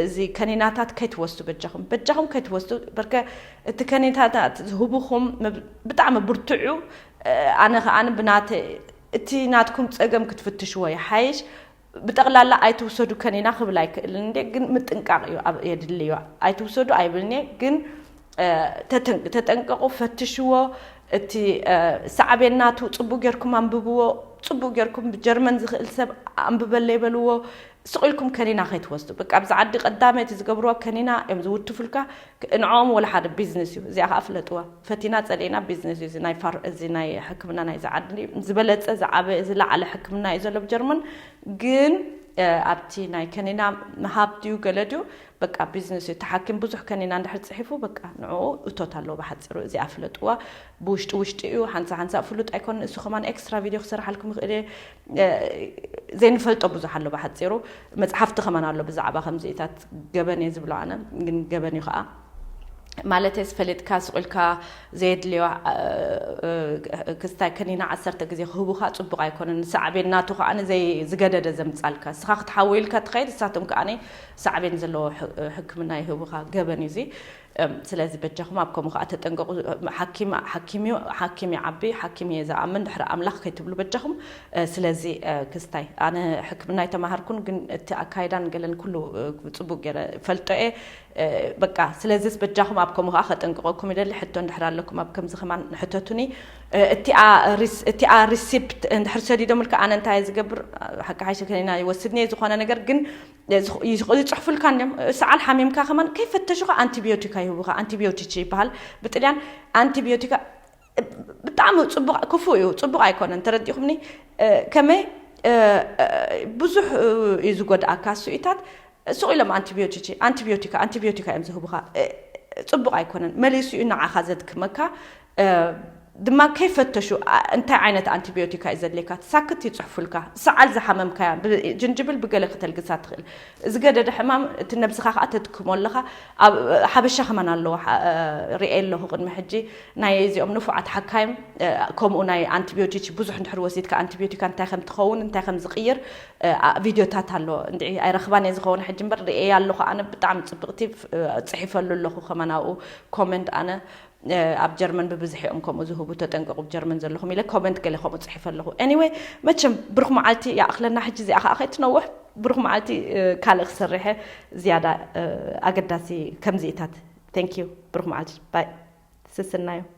እዚ ከኒናታት ከይትወስዱ በጃኹም፣ በጃኹም ከይትወስዱ። በርከ እቲ ከኒናታት ዝህቡኹም ብጣዕሚ ብርቱዕ እዩ። ኣነ ከዓ ብናተ እቲ ናትኩም ጸገም ክትፍትሽዎ ይሓይሽ። ብጠቕላላ ኣይትውሰዱ ከኒና ክብል ኣይክእልን እንዴ፣ ግን ምጥንቃቕ እዩ የድልዮ። ኣይትውሰዱ ኣይብልኔ፣ ግን ተጠንቀቑ፣ ፈትሽዎ። እቲ ሳዕቤን ናቱ ጽቡቅ ጌርኩም ኣንብብዎ። ጽቡቅ ጌርኩም ብጀርመን ዝኽእል ሰብ ኣንብበለይ በልዎ። ስቕ ኢልኩም ከኒና ከይትወስዱ። በቃ ኣብዚ ዓዲ ቀዳመይቲ ዝገብርዋ ከኒና እዮም ዝውትፉልካ። ንዕኦም ወላ ሓደ ቢዝነስ እዩ። እዚኣ ከዓ ፍለጥዋ። ፈቲና ጸሊእና ቢዝነስ እዩ። እዚ ናይ ፋር-፣ እዚ ናይ ሕክምና ናይዚ ዓዲ ዝበለጸ፣ ዝዓበየ፣ ዝለዓለ ሕክምና እዩ ዘሎ ብጀርመን። ግን ኣብቲ ናይ ከኒና ምሃብ ድዩ ገለ ድዩ በቃ ቢዝነስ እዩ። እቲ ሓኪም ብዙሕ ከኒና እንድሕር ጽሒፉ በቃ ንዕኡ እቶት ኣለዎ ብሓጺሩ። እዚኣ ፍለጥዋ። ብውሽጢ ውሽጢ እዩ፣ ሓንሳ ሓንሳ ፍሉጥ ኣይኮን። እሱ ከማን ኤክስትራ ቪድዮ ክሰርሓልኩም ይኽእል እየ። ዘይንፈልጦ ብዙሕ ኣሎ ብሓጺሩ። መጽሓፍቲ ከማን ኣሎ ብዛዕባ ከምዚኢታት ገበን እየ ዝብሎ ኣነ፣ ግን ገበን እዩ ከዓ። ማለተስ ፈሊጥካ ስቕ ኢልካ ዘየድልዮ ክስታይ ከኒና ዓሰርተ ግዜ ክህቡኻ ጽቡቕ ኣይኮነን። ሳዕቤን ናቱ ከኣ ዘይ ዝገደደ ዘምጻልካ፣ እስኻ ክትሓወይልካ ትኸይድ፣ እሳቶም ከኣ ሳዕቤን ዘለዎ ሕክምና ይህቡኻ። ገበን እዩ እዚ። ስለዚ በጃኹም ኣብ ከምኡ ከዓ ተጠንቀቑ። ሓኪም ሓኪም እዩ፣ ሓኪም ይዓቢ፣ ሓኪም እየ ዝኣምን ድሕሪ ኣምላኽ ከይትብሉ በጃኹም። ስለዚ ክስታይ ኣነ ሕክምና ኣይተማሃርኩን፣ ግን እቲ ኣካይዳን ገለን ኩሉ ጽቡቅ ገይረ ፈልጦ እየ። በቃ ስለዚስ በጃኹም ኣብ ከምኡ ከዓ ከጠንቅቀኩም ይደሊ። ሕቶ እንድሕር ኣለኩም ኣብ ከምዚ ከማን ሕተቱኒ። እቲኣ receipt እንድሕር ሰዲዶምልካ ኣነ እንታይ እየ ዝገብር? ሓቂ ሓይሸ ከኔና ይወስድኒ እየ ዝኾነ ነገር ግን ይጽሕፉልካ እንዲም። ሰዓል ሓሚምካ ከማን ከይፈተሹኻ ኣንቲቢዮቲካ ይህቡኻ። ኣንቲቢዮቲች ይበሃል ብጥልያን። ኣንቲቢዮቲካ ብጣዕሚ ጽቡቕ ክፉእ እዩ፣ ጽቡቕ ኣይኮነን። ተረዲኹምኒ? ከመይ ብዙሕ እዩ ዝጎድኣካ ስኢታት። ስቕ ኢሎም ኣንቲቢዮቲች ኣንቲቢዮቲካ ኣንቲቢዮቲካ እዮም ዝህቡኻ። ጽቡቕ ኣይኮነን፣ መሊሱ እዩ ንዓኻ ዘድክመካ። ድማ ከይፈተሹ እንታይ ዓይነት ኣንቲቢዮቲካ እዩ ዘድልየካ ሳክት ይጽሕፉልካ። ሰዓል ዝሓመምካያ ጅንጅብል ብገለ ክተልግሳ ትኽእል። ዝገደደ ሕማም እቲ ነብስኻ ከዓ ተድክሞ ኣለኻ። ኣብ ሓበሻ ከማን ኣለዎ። ርኤ ኣለኹ ቅድሚ ሕጂ ናይ እዚኦም ንፉዓት ሓካይም ከምኡ ናይ ኣንቲቢዮቲች ብዙሕ እንድሕር ወሲድካ ኣንቲቢዮቲካ እንታይ ከም ትኸውን እንታይ ከም ዝቕይር ቪድዮታት ኣሎ። እንድዒ ኣይረኽባን እየ ዝኸውን ሕጂ እምበር ርኤ ኣለኹ። ኣነ ብጣዕሚ ፅብቕቲ ፅሒፈሉ ኣለኹ ከማን ኣብኡ ኮመንት ኣነ ኣብ ጀርመን ብብዝሒ እዮም ከምኡ ዝህቡ ተጠንቀቁ ብ ጀርመን ዘለኹም ኢለ ኮመንት ገለ ከምኡ ፅሒፈ ኣለኹ። Anyway መቸም ብሩኽ መዓልቲ ይኣኽለና ሕጂ እዚኣ ከዓ ከይትነውሕ ብሩኽ መዓልቲ ካልእ ክሰርሐ ዝያዳ ኣገዳሲ ከምዚኢታት። Thank you ብሩኽ መዓልቲ ባይ ስስናዩ።